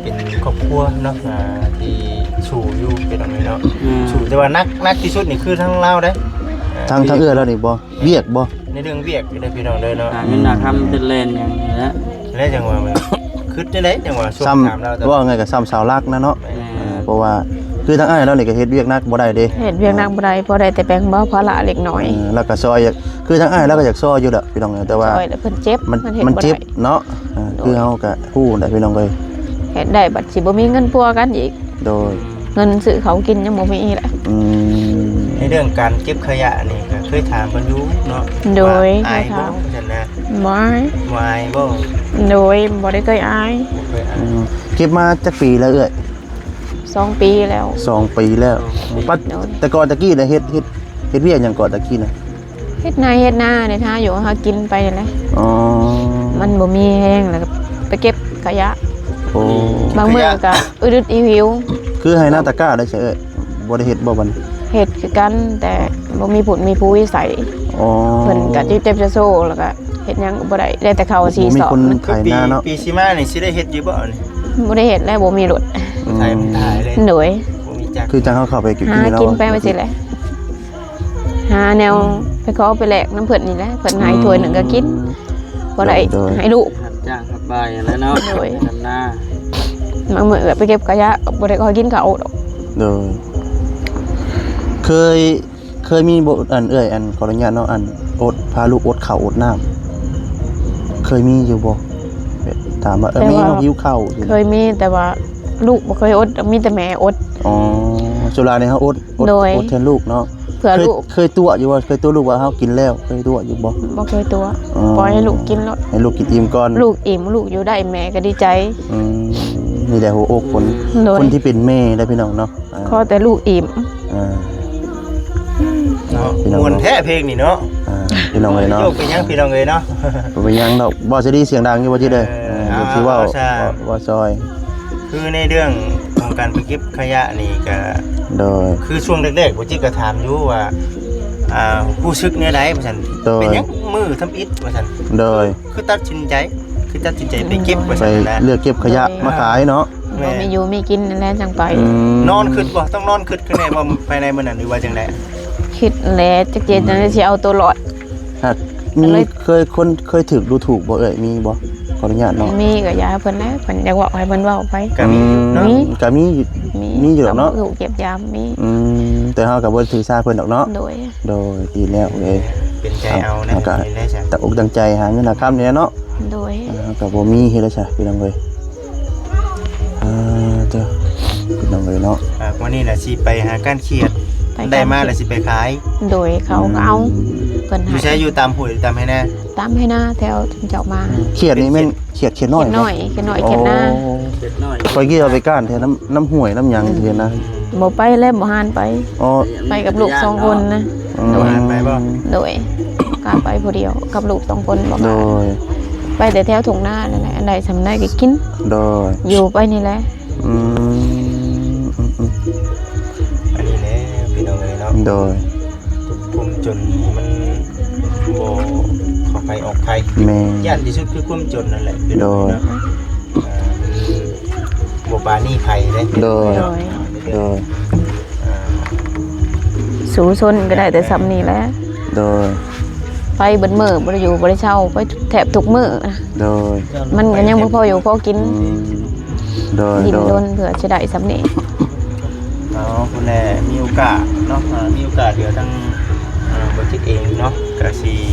ເປັນຄອບຄົວເນາະ ອ່າ ທີ່ສູ້ຢູ່ ພີ່ນ້ອງເອີຍເນາະ. ແມ່ນ ສູ້ ແຕ່ວ່າໜັກ ໜັກທີ່ສຸດນີ້ຄືທາງລາວເດ້ ອ່າ ທາງ ທາງເອື້ອຍລາວນີ້ບໍ່ ວຽກບໍ່ ໃນເລື່ອງວຽກເດ້ ພີ່ນ້ອງເດີເນາະ. ຫາເງິນຫາຄຳ ເຮັດແລ່ນຫຍັງນີ້ແຫຼະ ແລະ ຈັ່ງວ່າ ຄືຈັ່ງໃດຈັ່ງວ່າ ຊ່ວງ ຊ້ຳ ຖາມລາວ ເວົ້າງ່າຍກໍຊ້ຳເສົາຫຼັກນະເນາະ. ແມ່ນ ເອີ ເພາະວ່າຄືທາງອ້າຍລາວນີ້ກໍເຮັດວຽກໜັກບໍ່ໄດ້ເດ້ ເຮັດວຽກໜັກບໍ່ໄດ້ ພໍໄດ້ແຕ່ແບ່ງເບົາພາລະເລັກນ້ອຍ. ເອີ ແລ້ວກໍຊ່ອຍ ຄືທາງອ້າຍລາວກໍຢາກຊ່ອຍຢູ່ແຫຼະ ພີ່ນ້ອງເອີຍ ແຕ່ວ່າ ຊ່ອຍແລ້ວເພິ່ນເຈັບ ມັນ ເພິ່ນເຮັດ ມັນ ບໍ່ໄດ້ ເຈັບເນາະ. ເອີ ໂດຍ ຄືເຮົາກໍຮູ້ແຫຼະ ພີ່ນ້ອງເອີຍ ເຮັດໄດ້ບັດຊິບໍ່ມີເງິນປົວກັນອີກ. ໂດຍ ເງິນຊື້ເຂົ້າກິນຍັງບໍ່ມີແຫຼະ. ອືມ ໃນເລື່ອງການເກັບຂະຫຍະນີ້ກໍເຄີຍຖາມເພິ່ນຢູ່ເນາະ. ໂດຍ ວ່າອາຍບໍ່ ຊັ້ນນະ. ບໍ່ອາຍ ບໍ່ອາຍບໍ່? ໂດຍ ບໍ່ໄດ້ເຄີຍອາຍ ບໍ່ເຄີຍອາຍ. ອືມ ເກັບມາຈັກປີແລ້ວເອື້ອຍ? ສອງປີແລ້ວ. ສອງປີແລ້ວ. ສອງປີ ປັດ ໂດຍ ແຕ່ກ່ອນຕະກີ້ນະ ເຮັດ ເຮັດ ເຮັດວຽກຫຍັງກ່ອນຕະກີ້ນະ? ເຮັດໄຮ່ເຮັດນາ ໄດ້ຫາຢູ່ຫາກິນໄປນີ້ແຫຼະ. ອໍ ມັນບໍ່ມີແຮງ ແລ້ວກໍໄປເກັບຂະຫຍະ. ໂອ້ ບາງມື້ກໍອຶດໆຫິວໆ. ຄືໄຮ່ນາຕາກ້າໄດ້ຊະເອີຍ ບໍ່ໄດ້ເຮັດບໍ່ບັດນີ້? ເຮັດຄືກັນ ແຕ່ບໍ່ມີຜູ້ມີຜູ້ວິໄສ. ອໍ ເພິ່ນກໍເຈັບໆໂຊໆ ແລ້ວກໍເຮັດຫຍັງກໍບໍ່ໄດ້ ໄດ້ແຕ່ເຂົ້າສີ່ຊອກ. ບໍ່ມີຄົນໄຖນາເນາະ. ປີ ປີຊິມານີ້ຊິໄດ້ເຮັດຢູ່ບໍ່ນີ້? ບໍ່ໄດ້ເຮັດແລ້ວ ບໍ່ມີລົດ. ອືມ ໄຖມັນຕາຍເລີຍ. ໂດຍ ບໍ່ມີຈັກ ຄືຈັ່ງເຮົາເຂົ້າໄປກິນ ເຮົາກິນໄປວ່າຊີ້ແຫຼະ. ຫາແນວໄປຂໍໄປແລກນຳເພິ່ນນີ້ແຫຼະ ເພິ່ນໃຫ້ ອືມ ຖ້ວຍໜຶ່ງກໍກິນ ພໍໄດ້ ໂດຍ ໃຫ້ລູກ ຮັບຈ້າງຮັບບາຍຫັ້ນແຫຼະເນາະ. ໂດຍ ດຳນາ ບາງມື້ກໍໄປເກັບຂະຫຍະ ບໍ່ໄດ້ຂໍກິນເຂົ້າດອກ. ໂດຍ ເຄີຍ ເຄີຍມີບໍ່ ອັນ ເອື້ອຍ ອັນ ຂໍອະນຸຍາດເນາະ ອັນ ອົດ ພາລູກອົດເຂົ້າອົດນ້ຳ ເຄີຍມີຢູ່ບໍ່? ແບບຖາມວ່າ ເອີ ແຕ່ວ່າ ແມ່ ເຮົາຫິວເຂົ້າ ເຄີຍມີ ແຕ່ວ່າລູກບໍ່ເຄີຍອົດ ມີແຕ່ແມ່ອົດ. ອໍ ສ່ວນຫຼາຍນີ້ເຮົາອົດ ອົດ ໂດຍ ອົດແທນລູກເນາະ. ເພື່ອລູກ ເຄີຍຕົວະຢູ່ບໍ່? ເຄີຍຕົວະລູກວ່າເຮົາກິນແລ້ວ ເຄີຍຕົວະຢູ່ບໍ່? ບໍ່ເຄີຍຕົວະ. ອໍ ປ່ອຍໃຫ້ລູກກິນໂລດ ໃຫ້ລູກກິນອີ່ມກ່ອນ ລູກອີ່ມ ລູກຢູ່ໄດ້ ແມ່ກໍດີໃຈ. ອືມ ນີ້ແຫຼະຫົວອົກຄົນ ໂດຍ ຄົນທີ່ເປັນແມ່ເດ້ ພີ່ນ້ອງເນາະ. ອ່າ ຂໍແຕ່ລູກອີ່ມ. ອ່າ ເນາະ ພີ່ນ້ອງ ມ່ວນແທ້ເພງນີ້ເນາະ. ອ່າ ພີ່ນ້ອງເອີຍເນາະ ໂຍກໄປຫຍັງ ພີ່ນ້ອງເອີຍເນາະ. ບໍ່ເປັນຫຍັງດອກ ບໍ່ຊິໄດ້ສຽງດັງຢູ່ ບໍ່ຊິໄດ້. ເອີ ເອີ ເອົາ ເອົາ ຊິເວົ້າ ເອົາຊະ ເວົ້າ ເວົ້າຊ່ອຍ. ຄືໃນເລື່ອງຂອງການໄປເກັບຂະຫຍະນີ້ກະ ໂດຍ ຄືຊ່ວງແລກໆ ບໍ່ຈິກກໍຖາມຢູ່ວ່າ ອ່າ ຮູ້ສຶກແນວໃດວ່າຊັ້ນ. ໂດຍ ເປັນຫຍັງມື້ທຳອິດວ່າຊັ້ນ. ໂດຍ ຄືຕັດສິນໃຈ ຄືຕັດສິນໃຈໄປເກັບວ່າຊັ້ນນະ ເລືອກເກັບຂະຫຍະ ໂດຍ ມາຂາຍເນາະ. ແມ່ນ ບໍ່ມີຢູ່ມີກິນນັ້ນແຫຼະຈັ່ງໄປ. ອືມ ນອນຄິດບໍ່? ຕ້ອງນອນຄິດຄືແນ່ບໍ່ ພາຍໃນມື້ນັ້ນ ຫຼືວ່າຈັ່ງໃດ? ຄິດແຫຼະ ຈັກເຮັດຈັ່ງໃດຊິເອົາຕົວລອດ. ຫາກມີ ເລີຍ ເຄີຍ ຄົນເຄີຍຖືກດູຖູກບໍ່ເອື້ອຍ ມີບໍ່? ຂໍອະນຸຍາດເນາະ. ມີກໍຢ່າໃຫ້ເພິ່ນແຫຼະ ເພິ່ນຢາກເວົ້າໃຫ້ເພິ່ນເວົ້າໄປ. ກໍມີເນາະ. ອືມ ມີ ກໍມີ ມີຢູ່ດອກເນາະ ເຮົາກໍບໍ່ຖືກຢຽບຢາມ ມີ. ອືມ ແຕ່ເຮົາກໍບໍ່ໄດ້ຖືສາເພິ່ນດອກເນາະ. ໂດຍ ໂດຍ ດີແລ້ວເອີຍ. ເປັນໃຈເອົານະ ເຮົາກໍ ເປັນໄດ໋ຊະ ຕັ້ງອົກຕັ້ງໃຈຫາເງິນຫາຄຳນີ້ແຫຼະເນາະ. ໂດຍ ເຮົາກໍບໍ່ມີເຮັດໄດ້ຊະ ພີ່ນ້ອງເອີຍ. ອ່າ ເດີ ພີ່ນ້ອງເອີຍເນາະ. ອ່າ ມື້ນີ້ລະຊິໄປຫາກ້ານຂຽດ ໄດ້ມາລະຊິໄປຂາຍ. ໂດຍ ເຂົາກໍເອົາ ອືມ ເພິ່ນໃຫ້. ຢູ່ໃສ? ຢູ່ຕາມຫ້ວຍ ຕາມໄຮ່ນາ? ຕາມໄຮ່ນາ ແຖວເຈົ້າມາ. ຂຽດນີ້ແມ່ນຂຽດ ຂຽດນ້ອຍ ຂຽດນ້ອຍ ຂຽດນ້ອຍ ໂອ້ ຂຽດນາ. ຂຽດນ້ອຍ ຂ້ອຍກິນເອົາໄປກ້ານແຖວນ້ຳ ນ້ຳຫ້ວຍນ້ຳຫຍັງ ອືມ ເຫັນນະ. ບໍ່ໄປແລ້ວ ບໍ່ຫານໄປ. ອໍ ໄປກັບລູກສອງຄົນນະ. ອືມ ໂດຍ ໄປບໍ່? ໂດຍ ກ້າໄປຜູ້ດຽວກັບລູກສອງຄົນບໍ່. ໂດຍ ໄປແຕ່ແຖວທົ່ງນານັ້ນແຫຼະ ອັນໃດສ່ຳໃດກໍກິນ. ໂດຍ ຢູ່ໄປນີ້ແຫຼະ. ອືມ ອືມໆ ອັນນີ້ແຫຼະ ພີ່ນ້ອງເອີຍເນາະ. ໂດຍ ທຸກຄົນຈົນມັນບໍ່ເຂົ້າໃຜອອກໃຜ. ແມ່ນ ຢ້ານທີ່ສຸດຄືຄວາມຈົນນັ້ນແຫຼະ ພີ່ນ້ອງເອີຍເນາະ. ໂດຍ ອ່າ ມັນບໍ່ປານີໃຜເດ້. ໂດຍ ໂດຍ ໂດຍ ອ່າ ສູ້ຊົນກໍໄດ້ແຕ່ສ່ຳນີ້ແຫຼະ. ໂດຍ ໄປເບິດມື້ ບໍ່ໄດ້ຢູ່ບໍ່ໄດ້ເຊົາ ໄປແທບທຸກມື້. ໂດຍ ມັນກໍຍັງບໍ່ພໍຢູ່ພໍກິນ. ອືມ ໂດຍ ດິ້ນ ໂດຍ ດົນເພື່ອຊິໄດ້ສ່ຳນີ້. ເອົາ ພຸ້ນແຫຼະ ມີໂອກາດເນາະ ອ່າ ມີໂອກາດດຽວທາງ ອ່າ ບໍ່ຈິດເອງເນາະ ກໍຊິ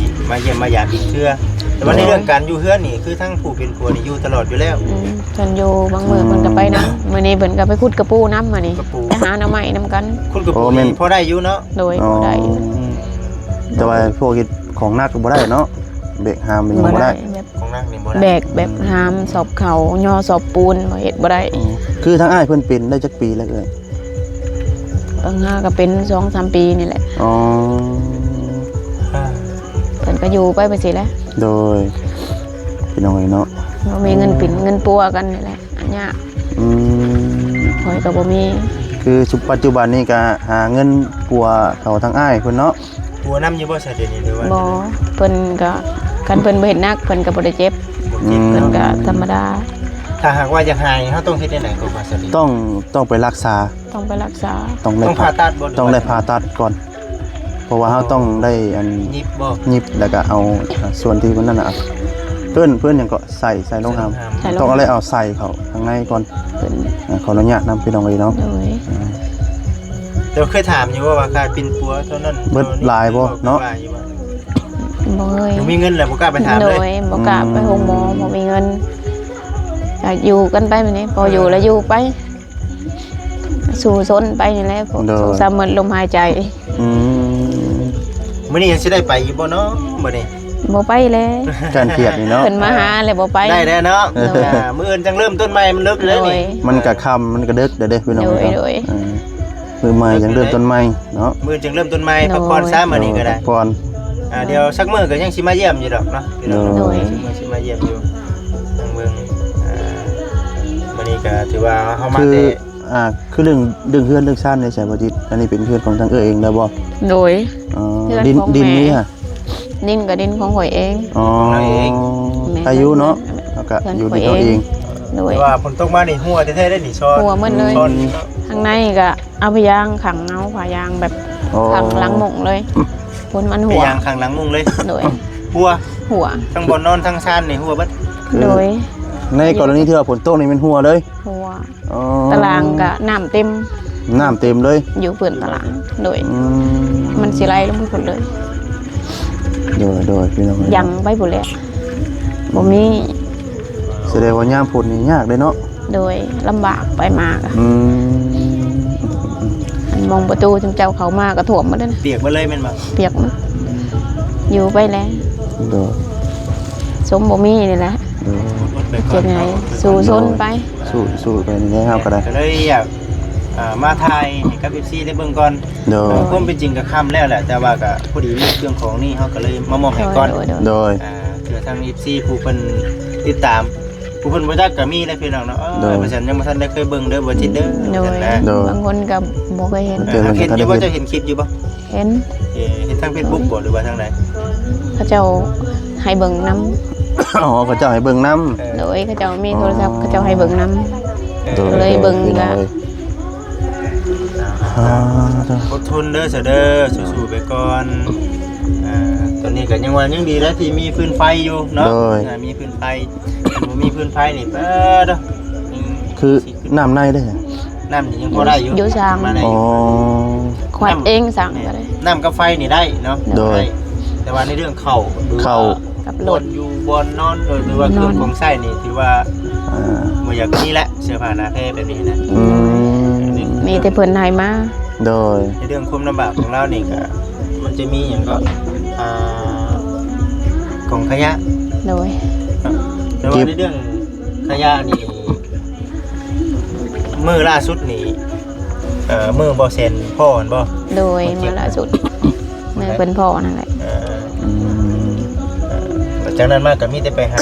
ມາຢ້ຽມມາຢາມອີກເທື່ອ. ແຕ່ວ່າໃນເລື່ອງການຢູ່ເຮືອນນີ້ ຄືທາງຜູ້ເປັນຜົວນີ້ຢູ່ຕະຫຼອດຢູ່ແລ້ວ. ອືມ ເພິ່ນຢູ່ ບາງມື້ເພິ່ນກໍໄປນຳ. ອືມ ມື້ນີ້ເພິ່ນກໍໄປຂຸດກະປູນຳ ມື້ນີ້ ໄປຫາໜໍ່ໄມ້ນຳກັນ. ຂຸດກະປູນີ້ພໍໄດ້ຢູ່ເນາະ. ໂດຍ ອໍ ພໍໄດ້ຢູ່. ອືມ ແຕ່ວ່າພວກເຮັດຂອງໜັກກໍບໍ່ໄດ້ເນາະ ແບກຫາມຍັງບໍ່ໄດ້. ບໍ່ໄດ້ ແບບ ຂອງໜັກນີ້ບໍ່ໄດ້. ແບກ ແບບຫາມ ສອບເຂົ້າ ຍໍສອບປູນ ບໍ່ ເຮັດບໍ່ໄດ້. ອໍ ຄືທາງອ້າຍເພິ່ນເປັນໄດ້ຈັກປີແລ້ວເອື້ອຍ? ເອີ ຫາກໍເປັນສອງສາມປີນີ້ແຫຼະ. ອໍ ເພິ່ນກໍຢູ່ໄປໄປຊີ້ແຫຼະ. ໂດຍ ພີ່ນ້ອງເອີຍເນາະ ບໍ່ມີເງິນປິ່ນເງິນປົວກັນນີ້ແຫຼະ ຍາກ. ອືມ ຂ້ອຍກໍບໍ່ມີ. ຄື ປັດຈຸບັນນີ້ກະຫາເງິນປົວເຂົາທາງອ້າຍເພິ່ນເນາະ. ປົວນຳຢູ່ບໍ່ຊະດຽວນີ້ ຫຼືວ່າ? ບໍ່ ເພິ່ນກະ ຄັນເພິ່ນບໍ່ເຮັດໜັກ ເພິ່ນກະບໍ່ໄດ້ເຈັບ. ອືມ ເພິ່ນກະທຳມະດາ. ຖ້າຫາກວ່າຢາກຫາຍ ເຮົາຕ້ອງເຮັດແນວໃດກໍວ່າຊະດຽວ? ຕ້ອງ ຕ້ອງໄປລັກສາ. ຕ້ອງໄປລັກສາ. ຕ້ອງໄດ້ ຕ້ອງຜ່າຕັດບໍ່ ຫຼືວ່າ ຕ້ອງໄດ້ຜ່າຕັດກ່ອນ. ເພາະວ່າເຮົາ ອໍ ຕ້ອງໄດ້ອັນ ຫຍິບບໍ່? ຫຍິບ ແລ້ວກະເອົາ ອ່າ ສ່ວນທີ່ມັນນັ້ນນະ ເອີ້ນ ເອີ້ນຫຍັງເກາະ ໃສ່ ໃສ່ລົງຫາມ. ໃສ່ລົງຫາມ. ຕ້ອງເອົາເລີຍ ເອົາໃສ່ເຂົ້າຂ້າງໃນກ່ອນ. ເພິ່ນ ອ່າ ຂໍອະນຸຍາດນຳພີ່ນ້ອງເອີຍເນາະ. ໂດຍ ອ່າ ເຈົ້າເຄີຍຖາມຢູ່ບໍ່ວ່າຄ່າປິ່ນປົວເທົ່ານັ້ນ ເບິດຫຼາຍບໍ່ເນາະ? ບໍ່ເຄີຍ. ບໍ່ມີເງິນແລ້ວບໍ່ກ້າໄປຖາມເລີຍ. ໂດຍ ບໍ່ກ້າໄປໂຮງໝໍ ອືມ ບໍ່ມີເງິນ. ກະຢູ່ກັນໄປແບບນີ້ ພໍຢູ່ ໂດຍ ແລ້ວຢູ່ໄປ. ສູ້ຊົນໄປນີ້ແຫຼະ ໂດຍ ສົງສານໝົດລົມຫາຍໃຈ. ອືມ ມື້ນີ້ຍັງຊິໄດ້ໄປຢູ່ບໍ່ເນາະ ມື້ນີ້? ບໍ່ໄປແລ້ວ ຢ້ານພຽກນີ້ເນາະ. ເພິ່ນມາຫາແລ້ວບໍ່ໄປ. ໄດ້ແລ້ວເນາະ. ໂດຍ ອ່າ ມື້ອື່ນຈັ່ງເລີ່ມຕົ້ນໃໝ່ ມັນເລິກເລີຍນີ້. ໂດຍ ມັນກະຄ່ຳ ມັນກະເດິກເດ້ ພີ່ນ້ອງເອີຍເນາະ. ໂດຍ ອ່າ ມື້ໃໝ່ຈັ່ງເລີ່ມຕົ້ນໃໝ່ເນາະ. ມື້ອື່ນຈັ່ງເລີ່ມຕົ້ນໃໝ່. ໂດຍ ພັກຜ່ອນຊະ ມື້ນີ້ກະໄດ້ ພັກຜ່ອນ. ອ່າ ດຽວສັກມື້ກະຍັງຊິມາຢ້ຽມຢູ່ດອກເນາະ ພີ່ນ້ອງ. ໂດຍ ເນາະ ສັກມື້ຊິມາຢ້ຽມຢູ່ທາງເບິ່ງ. ອ່າ ມື້ນີ້ກະຖືວ່າເຮົາມາແຕ່ ອ່າ ຄືເລື່ອງ ເລື່ອງເຮືອນເລື່ອງຊານນີ້ໃສບໍ່ຈິດ? ອັນນີ້ເປັນເຮືອນຂອງທາງເອື້ອຍເອງແລ້ວບໍ່? ໂດຍ ອໍ ເຮືອນ ດິນ ຂອງ ດິນນີ້ຫະ? ດິນກະດິນຂອງຂ້ອຍເອງ. ອໍ ຂອງເຮົາເອງ. ແມ່ນ ອາຍຸເນາະ ເຮົາກະຢູ່ດິນເຮົາເອງ. ໂດຍ ແຕ່ວ່າຝົນຕົກມານີ້ຮົ່ວແທ້ໆເດ້ນີ້ ຊອນ ຮົ່ວໝົດເລີຍ. ຊອນ ທາງໃນກະເອົາຜ້າຢາງຂັງເອົາ ຜ້າຢາງແບບ ອໍ ຂັງຫຼັງມຸ້ງເລີຍ. ຝົນມັນຮົ່ວ ຜ້າຢາງຂັງຫຼັງມຸ້ງເລີຍ. ໂດຍ ຮົ່ວ ຮົ່ວ ທັງບ່ອນນອນທັງຊານນີ້ຮົ່ວເບິດ. ໂດຍ ໃນກໍລະນີທີ່ວ່າຝົນຕົກນີ້ແມ່ນຮົ່ວເລີຍ? ຮົ່ວ. ອໍ ຕາລາງກະນ້ຳເຕັມ. ນ້ຳເຕັມເລີຍ? ຢູ່ພື້ນຕາລາງ. ໂດຍ ອືມ ມັນຊິໄຫຼລົງໄປພຸ້ນເລີຍ. ໂດຍ ໂດຍ ພີ່ນ້ອງເອີຍ ຍັງໄປພຸ້ນແຫຼະ ບໍ່ມີ. ສະແດງວ່າຍາມຝົນນີ້ຍາກເດ້ເນາະ? ໂດຍ ລຳບາກໄປມາກ. ອືມ ອັນມອງປະຕູ ເຈົ້າເຂົ້າມາກະຖ້ວມໝົດເດ້. ປຽກໝົດເລີຍແມ່ນບໍ່? ປຽກໝົດ. ຢູ່ໄປແຫຼະ. ໂດຍ ສົມບໍ່ມີນີ້ແຫຼະ. ໂດຍ ເຮັດໃດ ສູ້ຊົນໄປ. ສູ້ ສູ້ໄປນີ້ແຫຼະ ເຮົາກະໄດ້ ກະເລີຍຢາກ ອ່າ ມາຖ່າຍໃຫ້ກັບເອັຟຊີໄດ້ເບິ່ງກ່ອນ. ໂດຍ ເອີ ຄວາມເປັນຈິງກະຄ່ຳແລ້ວແຫຼະ ແຕ່ວ່າກະພໍດີມີເຄື່ອງຂອງນີ້ ເຮົາກະເລີຍມາມອບໃຫ້ກ່ອນ. ໂດຍ ໂດຍ ໂດຍ ອ່າ ເພື່ອທາງເອັຟຊີຜູ້ເພິ່ນຕິດຕາມ ຜູ້ເພິ່ນບໍ່ຈັກກະມີແຫຼະ ພີ່ນ້ອງເນາະ. ເອີ ໂດຍ ວ່າຊັ້ນ ຍັງບໍ່ທັນໄດ້ເຄີຍເບິ່ງເດີ ບໍ່ຈິດເດີ. ໂດຍ ວ່າຊັ້ນນະ. ໂດຍ ບາງຄົນກະບໍ່ເຄີຍເຫັນ. ເອີ ເຫັນຢູ່ບໍ່? ເຈົ້າເຫັນຄລິບຢູ່ບໍ່? ເຫັນ. ເອີ ເຫັນທາງເຟສບຸກບໍ່ ຫຼືວ່າທາງໃດ? ເຂົາເຈົ້າໃຫ້ເບິ່ງນຳ. ອໍ ເຂົາເຈົ້າໃຫ້ເບິ່ງນຳ. ເອີ ໂດຍ ເຂົາເຈົ້າມີໂທລະສັບ ອໍ ເຂົາເຈົ້າໃຫ້ເບິ່ງນຳ. ເອີ ໂດຍ ກະເລີຍເບິ່ງ. ໂດຍ ກະ ອ່າ ອົດທົນເດີ ສາວເດີ ສູ້ໆໄປກ່ອນ. ອ່າ ຕອນນີ້ກະຍັງວ່າຍັງດີແຫຼະທີ່ມີຟືນໄຟຢູ່ເນາະ. ໂດຍ ອ່າ ມີຟືນໄຟ ຄັນບໍ່ມີຟືນໄຟນີ້ ປາດໂທ້ ອືມ ຄື ນ້ຳໃນເດ້? ນ້ຳນີ້ຍັງພໍໄດ້ຢູ່ ຢູ່ສ້າງ. ອໍ ຂວັດເອງສ້າງກະໄດ້. ນ້ຳ ນ້ຳກັບໄຟນີ້ໄດ້ເນາະ. ໂດຍ ໄດ້ ແຕ່ວ່າໃນເລື່ອງເຂົ້າ ເຂົ້າ ກັບລົດ ບ່ອນຢູ່ບ່ອນນອນ ຫຼືວ່າເຄື່ອງຂອງໃຊ້ນີ້ ຖືວ່າ ອ່າ ບໍ່ຢາກມີແຫຼະ ເສື້ອຜ້າໜ້າແພແບບນີ້ນະ. ອືມ ມີແຕ່ເພິ່ນໃຫ້ມາ. ໂດຍ ໃນເລື່ອງຄວາມລຳບາກຂອງລາວນີ້ກະ ມັນຈະມີຫຍັງເກາະ ອ່າ ກອງຂະຫຍະ. ໂດຍ ເນາະ ແຕ່ວ່າໃນເລື່ອງຂະຫຍະນີ້ ມື້ລ່າສຸດນີ້ ເອີ ມື້ບໍ່ແຊນພໍ້ຫັ້ນບໍ່? ໂດຍ ມື້ລ່າສຸດ ມື້ເພິ່ນພໍ້ນັ້ນແຫຼະ. ເອີ ອືມ ເອີ ຈາກນັ້ນມາກະມີແຕ່ໄປຫາ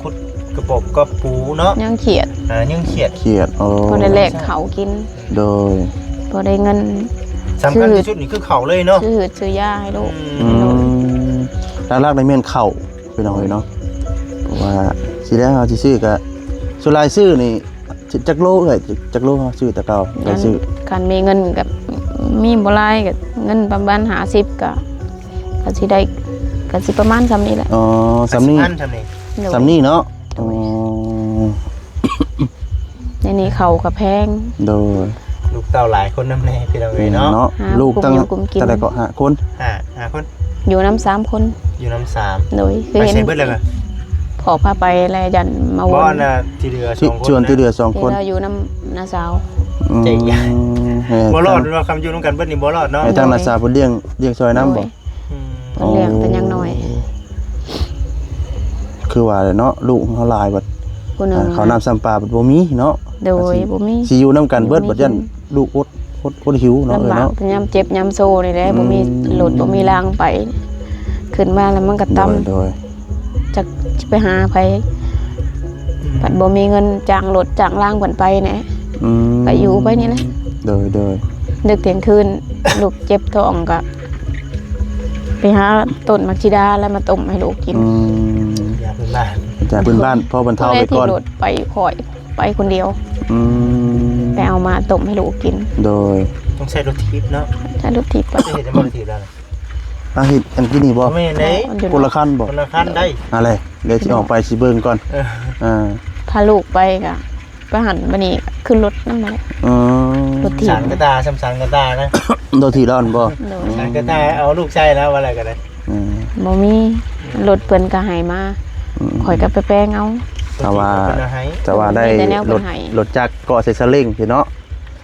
ຂຸດກະປົກກະປູເນາະ. ຍັງຂຽດ ອ່າ ຍັງຂຽດ ຂຽດ. ອໍ ພໍໄດ້ແລກເຂົ້າກິນ. ໂດຍ ພໍໄດ້ເງິນ. ສຳຄັນທີ່ສຸດນີ້ຄືເຂົ້າເລີຍເນາະ ຊື້ພືດຊື້ຢາໃຫ້ລູກ. ອືມ ຫຼັກໆນີ້ແມ່ນເຂົ້າ ພີ່ນ້ອງເອີຍເນາະ. ເພາະວ່າຊິແລ້ວເຮົາຊິຊື້ກະ ສ່ວນຫຼາຍຊື້ນີ້ຈັກໂລເອື້ອຍ ຈັກໂລເຮົາຊື້ແຕ່ເກົ່າ ໄດ້ຊື້? ຄັນມີເງິນກະມີບໍ່ຫຼາຍ ກະເງິນປະມານຫ້າສິບ ກະ ກະຊິໄດ້ ກະຊິປະມານສ່ຳນີ້ແຫຼະ. ອໍ ສ່ຳນີ້ ໂດຍ ສ່ຳນີ້ເນາະ. ໂດຍ ອໍ ໃນນີ້ເຂົ້າກະແພງ. ໂດຍ ລູກເຕົ້າຫຼາຍຄົນນຳແດ່ ພີ່ນ້ອງເອີຍເນາະ. ແມ່ນເນາະ ຫາ ລູກຕັ້ງ ກຸມຢູ່ກຸມກິນ ເທົ່າໃດເກາະ ຫ້າຄົນ? ຫ້າ ຫ້າຄົນ ຢູ່ນຳສາມຄົນ. ຢູ່ນຳສາມ. ໂດຍ ຄືເຫັນ ໄປໃສເບິດແລ້ວກະ ພໍ່ພາໄປແລ້ວ ຢ້ານມາວົນ. ບໍ່ນະ ທີ່ເຫຼືອສອງຄົນ ທີ່ເຫຼືອສອງຄົນ ທີ່ເຫຼືອຢູ່ນຳນ້າສາວ. ອືມ ເກັ່ງ ບໍ່ລອດເນາະ ຄັນຢູ່ນຳກັນເບິດນີ້ບໍ່ລອດເນາະ. ໃຫ້ທາງນ້າສາວເພິ່ນລ້ຽງ ລ້ຽງຊ່ອຍນຳບໍ່? ໂດຍ ອືມ ເພິ່ນລ້ຽງແຕ່ຍັງນ້ອຍ. ອໍ ຄືວ່າແຫຼະເນາະ ລູກເຮົາຫຼາຍບັດ ຜູ້ໜຶ່ງ ອ່າ ເຂົ້ານ້ຳຊ້ຳປາບັດບໍ່ມີເນາະ. ໂດຍ ຊິ ບໍ່ມີ ຊິຢູ່ນຳກັນເບິດ ບໍ່ມີ ບັດຢ້ານລູກອົດ ອົດ ອົດຫິວເນາະ. ລຳບາກ ເອີຍເນາະ ຍາມເຈັບຍາມໂຊນີ້ແຫຼະ. ອືມ ບໍ່ມີລົດ ບໍ່ມີລາງໄປ ຂຶ້ນມາແລ້ວມັນກະຕ່ຳ. ໂດຍ ໂດຍ ຈັກຊິໄປຫາໃຜ ອືມ ບັດບໍ່ມີເງິນຈ້າງລົດຈ້າງລາງເພິ່ນໄປແດ່. ອືມ ກະຢູ່ໄປນີ້ແຫຼະ. ໂດຍ ໂດຍ ດຶກທ່ຽງຄືນ ລູກເຈັບທ້ອງກໍໄປຫາຕົ້ນໝາກສີດາແລ້ວມາຕົ້ມໃຫ້ລູກກິນ. ອືມ ຢາພື້ນບ້ານ ຢາພື້ນບ້ານ ພໍບັນເທົາໄປກ່ອນ ຜູ້ໃດຖີບລົດໄປ ຂ້ອຍໄປຄົນດຽວ. ອືມ ໄປເອົາມາຕົ້ມໃຫ້ລູກກິນ. ໂດຍ ຕ້ອງໃຊ້ລົດຖີບເນາະ ໃຊ້ລົດຖີບໄປ. ເຮັດໃຫ້ບໍ່ໄດ້ຖີບແລ້ວນະ ອ່າ ເຮັດອັນກີ້ນີ້ບໍ່? ບໍ່ແມ່ນເດ້ ຄົນລະຄັນບໍ່? ຄົນລະຄັນໄດ໋. ຫັ້ນແຫຼະ ດຽວຊິອອກໄປຊິເບິ່ງກ່ອນ. ເອີ ອ່າ ພາລູກໄປກະ ໄປຫັ້ນ ບາດນີ້ຂຶ້ນລົດນຳນັ້ນແຫຼະ. ອໍ ລົດຖີບ ສານກະຕ່າ ສ່ຳສານກະຕ່ານະ ລົດຖີບລາວຫັ້ນບໍ່? ໂດຍ ສານກະຕ່າເອົາລູກໃສ່ແລ້ວ ວ່າແລ້ວກໍໄດ້. ອືມ ບໍ່ມີ ລົດເພິ່ນກໍໃຫ້ມາ. ອືມ ຂ້ອຍກໍໄປແປງເອົາ. ແຕ່ວ່າ ແຕ່ວ່າໄດ້ລົດ ລົດຈັກເກາະໃສ່ສະເລັງຊີ້ເນາະ.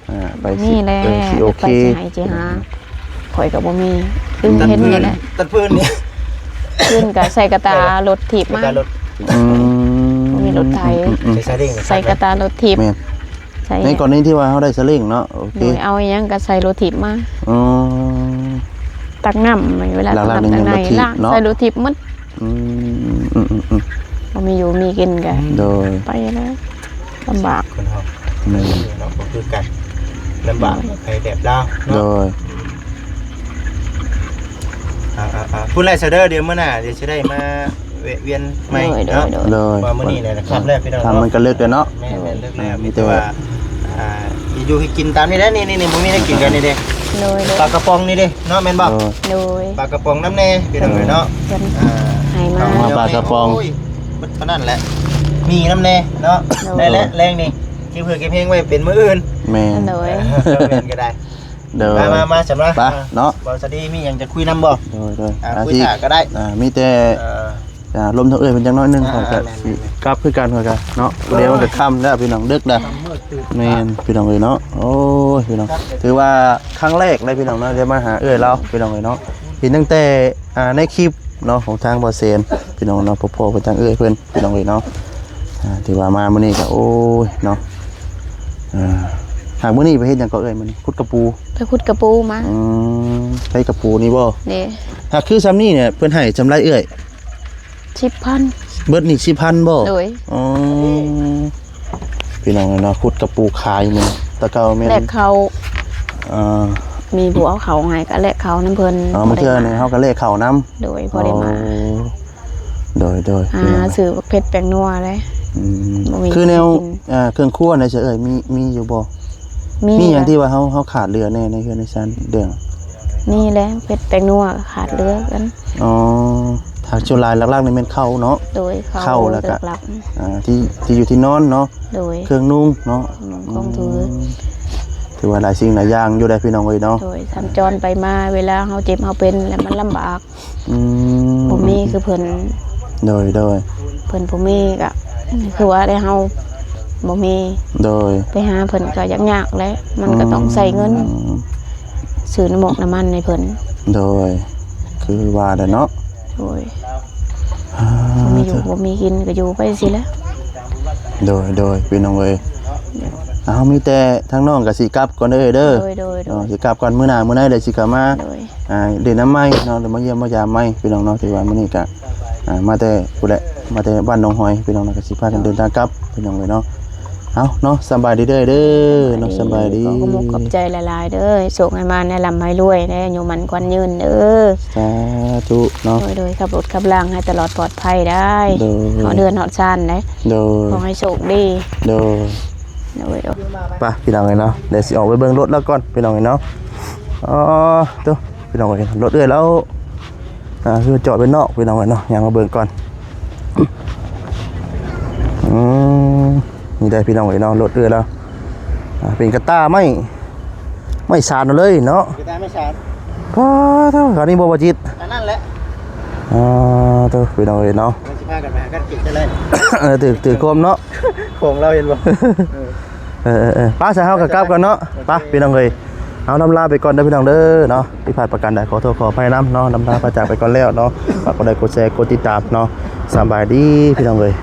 ອ່າ ໄປ ມີແຫຼະ ເອີ ຊິໂອເຄ ໄປຊິໃຫ້ຊິຫາ ຂ້ອຍກໍບໍ່ມີ ຄືເຫັນນີ້ແຫຼະ ຕັດຟືນນີ້ ຟືນກໍໃສ່ກະຕ່າລົດຖີບມາ. ອືມ ບໍ່ມີລົດໄຖ ອືມ ໃສ່ສະເລັງ ໃສ່ກະຕ່າລົດຖີບ. ແມ່ນ ໃສ່ ໃນກໍລະນີທີ່ວ່າເຮົາໄດ້ສະເລັງເນາະ. ໂອເຄ ໂດຍ ເອົາອີ່ຫຍັງກໍໃສ່ລົດຖີບມາ. ອໍ ຕັກນ້ຳ ເວລາຕັກນ້ຳ ຕັກໃນ ລ້າງໃສ່ລົດຖີບໝົດ. ອືມ ອືມໆໆ ບໍ່ມີຢູ່ມີກິນກໍ ໂດຍ ໄປແລ້ວ ລຳບາກ ຄົນເຮົາ ແມ່ນ ເນາະ ບໍ່ຄືກັນ ລຳບາກໃຜແບບລາວເນາະ. ໂດຍ ອ່າໆໆ ພຸ້ນແຫຼະຊະເດີ ດຽວມື້ໜ້າ ດຽວຊິໄດ້ມາແວະວຽນໃໝ່ເນາະ. ໂດຍ ໂດຍ ວ່າມື້ນີ້ແຫຼະຄ່ຳແລ້ວພີ່ນ້ອງ ຄ່ຳມັນກໍເລິກແລ້ວເນາະ. ແມ່ນໆ ເລິກແລ້ວ ມີແຕ່ວ່າ ອ່າ ຢູ່ໃຫ້ກິນຕາມນີ້ແຫຼະ ນີ້ໆ ບໍ່ມີແນວກິນກັນນີ້ເດ້. ໂດຍ ໂດຍ ປາກະປ໋ອງນີ້ເດ້ເນາະ ແມ່ນບໍ່? ໂດຍ ໂດຍ ປາກະປ໋ອງນຳແດ່ພີ່ນ້ອງເອີຍເນາະ. ອ່າ ໃຫ້ມາ ເອົາມາປາກະປ໋ອງ ໂອ້ຍ ເບິດປານນັ້ນແຫຼະ ມີນຳແດ່ເນາະ. ໂດຍ ໄດ້ແຫຼະ ແລງນີ້ເກັບເຫື່ອເກັບແຮງໄວ້ເປັນມື້ອື່ນ. ແມ່ນ ໂດຍ ເອີ ແມ່ນກໍໄດ້. ໂດຍ ມາໆໆ ສຳລັບ ໄປເນາະ ບ່າວສາລີມີຫຍັງຈະຄຸຍນຳບໍ່? ໂດຍໆ ອ່າ ອາ ຄຸຍ ຊິ ຖ້າກໍໄດ້. ອ່າ ມີແຕ່ ເອີ ອາ ລົມທາງເອື້ອຍເພິ່ນຈັກໜ້ອຍໜຶ່ງ ອ່າ ຂ້ອຍກໍ ແມ່ນໆໆ ຊິກັບຄືກັນ ຂ້ອຍກໍເນາະ. ໂອ້ຍ ເດ້ ມັນກໍຄ່ຳແລ້ວພີ່ນ້ອງ ເດິກແລ້ວ. ຄ່ຳມືດຕື່ນ ແມ່ນ ພີ່ນ້ອງເອີຍເນາະ. ໂອ້ຍ ພີ່ນ້ອງ ຖືວ່າຄັ້ງແລກເລີຍພີ່ນ້ອງເນາະ ໄດ້ມາຫາເອື້ອຍລາວພີ່ນ້ອງເອີຍເນາະ. ເຫັນຕັ້ງແຕ່ ອ່າ ໃນຄລິບເນາະ ຂອງທາງບ່າວແສນພີ່ນ້ອງເນາະ ພໍໆກັບທາງເອື້ອຍເພິ່ນພີ່ນ້ອງເອີຍເນາະ. ອ່າ ຖືວ່າມາມື້ນີ້ກໍ ໂອ້ຍ ເນາະ. ອ່າ ຫາກມື້ນີ້ໄປເຮັດຫຍັງກໍເອື້ອຍ ມື້ນີ້? ຂຸດກະປູ ໄປຂຸດກະປູມາ. ອືມ ໃຊ້ກະປູນີ້ບໍ່? ເດ້ ຫາກຄືຊ່ຳນີ້ເນຍ ເພິ່ນໃຫ້ຊ່ຳໃດເອື້ອຍ? ສິບພັນ ເບິດນີ້ສິບພັນບໍ່? ໂດຍ ອໍ ພີ່ນ້ອງເນາະ ຂຸດກະປູຂາຍມື້ ແຕ່ເກົ່າແມ່ນ ແລກເຂົ້າ ເອີ ມີຜູ້ເອົາເຂົ້າໃຫ້ກໍແລກເຂົ້ານຳເພິ່ນ. ອໍ ບາງເທື່ອນີ້ເຮົາກໍແລກເຂົ້ານຳ. ໂດຍ ພໍໄດ້ມາ. ອໍ ໂດຍໆ ອ່າ ພີ່ນ້ອງ ຊື້ບັກເຜັດແປ້ງນົວເດ້. ອືມ ບໍ່ມີ ຄືແນວ ກິນ ອ່າ ເຄື່ອງຄົວໃນຊະເອີຍ ມີ ມີຢູ່ບໍ່? ມີ ມີຫຍັງ ແຫຼະ ທີ່ວ່າເຮົາ ເຮົາຂາດເຫຼືອແດ່ໃນເຮືອນໃນຊານເລື່ອງ? ມີແຫຼະ ເຜັດແປ້ງນົວຂາດເຫຼືອກັນ. ອໍ ຖ້າສ່ວນຫຼາຍຫຼັກໆນີ້ແມ່ນເຂົ້າເນາະ. ໂດຍ ເຂົ້າ ເຂົ້າແລ້ວກໍ ຫຼັກໆ ອ່າ ທີ່ ທີ່ຢູ່ທີ່ນອນເນາະ. ໂດຍ ເຄື່ອງນຸ່ງເນາະ ເຄື່ອງນຸ່ງຂອງຖື. ອືມ ຖືວ່າຫຼາຍສິ່ງຫຼາຍຢ່າງຢູ່ໄດ໋ພີ່ນ້ອງເອີຍເນາະ. ໂດຍ ສັນຈອນໄປມາ ເວລາເຮົາເຈັບເຮົາເປັນແລ້ວມັນລຳບາກ. ອືມ ບໍ່ມີຄືເພິ່ນ. ໂດຍໆ ເພິ່ນບໍ່ມີກະຄືວ່າໄດ້ເຮົາບໍ່ມີ. ໂດຍ ໄປຫາເພິ່ນກະຍາກໆແຫຼະ ມັນກະຕ້ອງໃຊ້ເງິນ ອືມ ຊື້ນ້ຳໝົກນ້ຳມັນໃຫ້ເພິ່ນ. ໂດຍ ຄືວ່າແຫຼະເນາະ. ໂດຍ ອ່າ ບໍ່ມີຢູ່ ບໍ່ມີກິນກະຢູ່ໄປຊີ້ແຫຼະ. ໂດຍໆ ພີ່ນ້ອງເອີຍ ເຮົາມີແຕ່ທາງນ້ອງກະຊິກັບກ່ອນເດີ. ໂດຍໆໆ ເນາະ ຊິກັບກ່ອນ ມື້ໜ້າມື້ໃດເລີຍຊິກັບມາ. ໂດຍ ອ່າ ຫຼິ້ນນຳໃໝ່ເນາະ ຫຼືມາຢ້ຽມມາຢາມໃໝ່ພີ່ນ້ອງເນາະ. ຖືວ່າມື້ນີ້ກະ ອ່າ ມາແຕ່ພຸ້ນແຫຼະ ມາແຕ່ບ້ານໜອງຫອຍພີ່ນ້ອງເນາະ ກະຊິພາກັນເດີນທາງກັບພີ່ນ້ອງເອີຍເນາະ. ເອົາເນາະ ສະບາຍດີເດີ ເດີເນາະ ສະບາຍດີ ສະບາຍດີ ຂໍຂອບອົກຂອບໃຈຫຼາຍໆເດີ ໂຊກໃຫ້ມານໃຫ້ລ່ຳໃຫ້ລວຍເດີ ຢູ່ໝັ້ນຂວັນຍືນເດີ. ສາທຸເນາະ. ໂດຍໆ ຂັບລົດຂັບລາງໃຫ້ຕະຫຼອດປອດໄພໄດ໋. ໂດຍ ຮອດເຮືອນຮອດຊານໄດ໋. ໂດຍ ຂໍໃຫ້ໂຊກດີ. ໂດຍ ໂດຍໆ ໄປພີ່ນ້ອງເອີຍເນາະ ດຽວຊິອອກໄປເບິ່ງລົດລາວກ່ອນພີ່ນ້ອງເອີຍເນາະ. ອໍ ໂຕ ພີ່ນ້ອງເອີຍ ລົດເອື້ອຍລາວ ອ່າ ຄືຈອດໄວ້ນອກພີ່ນ້ອງເອີຍເນາະ ຍ່າງມາເບິ່ງກ່ອນ. ອືມ ນີ້ໄດ໋ພີ່ນ້ອງເອີຍເນາະ ລົດເອື້ອຍລາວ ອ່າ ເປັນກະຕ່າໄມ້ ໄມ້ສານເອົາເລີຍເນາະ. ກະຕ່າໄມ້ສານ. ປ້າໂທ້ ອັນນີ້ບໍ່ ບໍ່ຈິດ? ອັນນັ້ນແຫຼະ. ອ່າ ໂທ້ ພີ່ນ້ອງເອີຍເນາະ ຊິພາກັນໄປຫາກັນກິນຈັ່ງໃດ? ເອີ ຖືກ ຖືກຄວາມເນາະ ຂອງລາວເຫັນບໍ່? ເອີ ເອີໆໆ ໄປ ຊະເຮົາກໍກັບກ່ອນເນາະ. ໂອເຄ ໄປ ພີ່ນ້ອງເອີຍ ເຮົາລຳລາໄປກ່ອນເດີພີ່ນ້ອງເດີເນາະ. ຜິດພາດປະການໃດ ຂໍໂທດຂໍອະໄພນຳເນາະ ລຳລາພາຈາກໄປກ່ອນແລ້ວເນາະ. ຝາກກົດໄລ ກົດແຊ ກົດຕິດຕາມເນາະ. ສະບາຍດີພີ່ນ້ອງເອີຍ.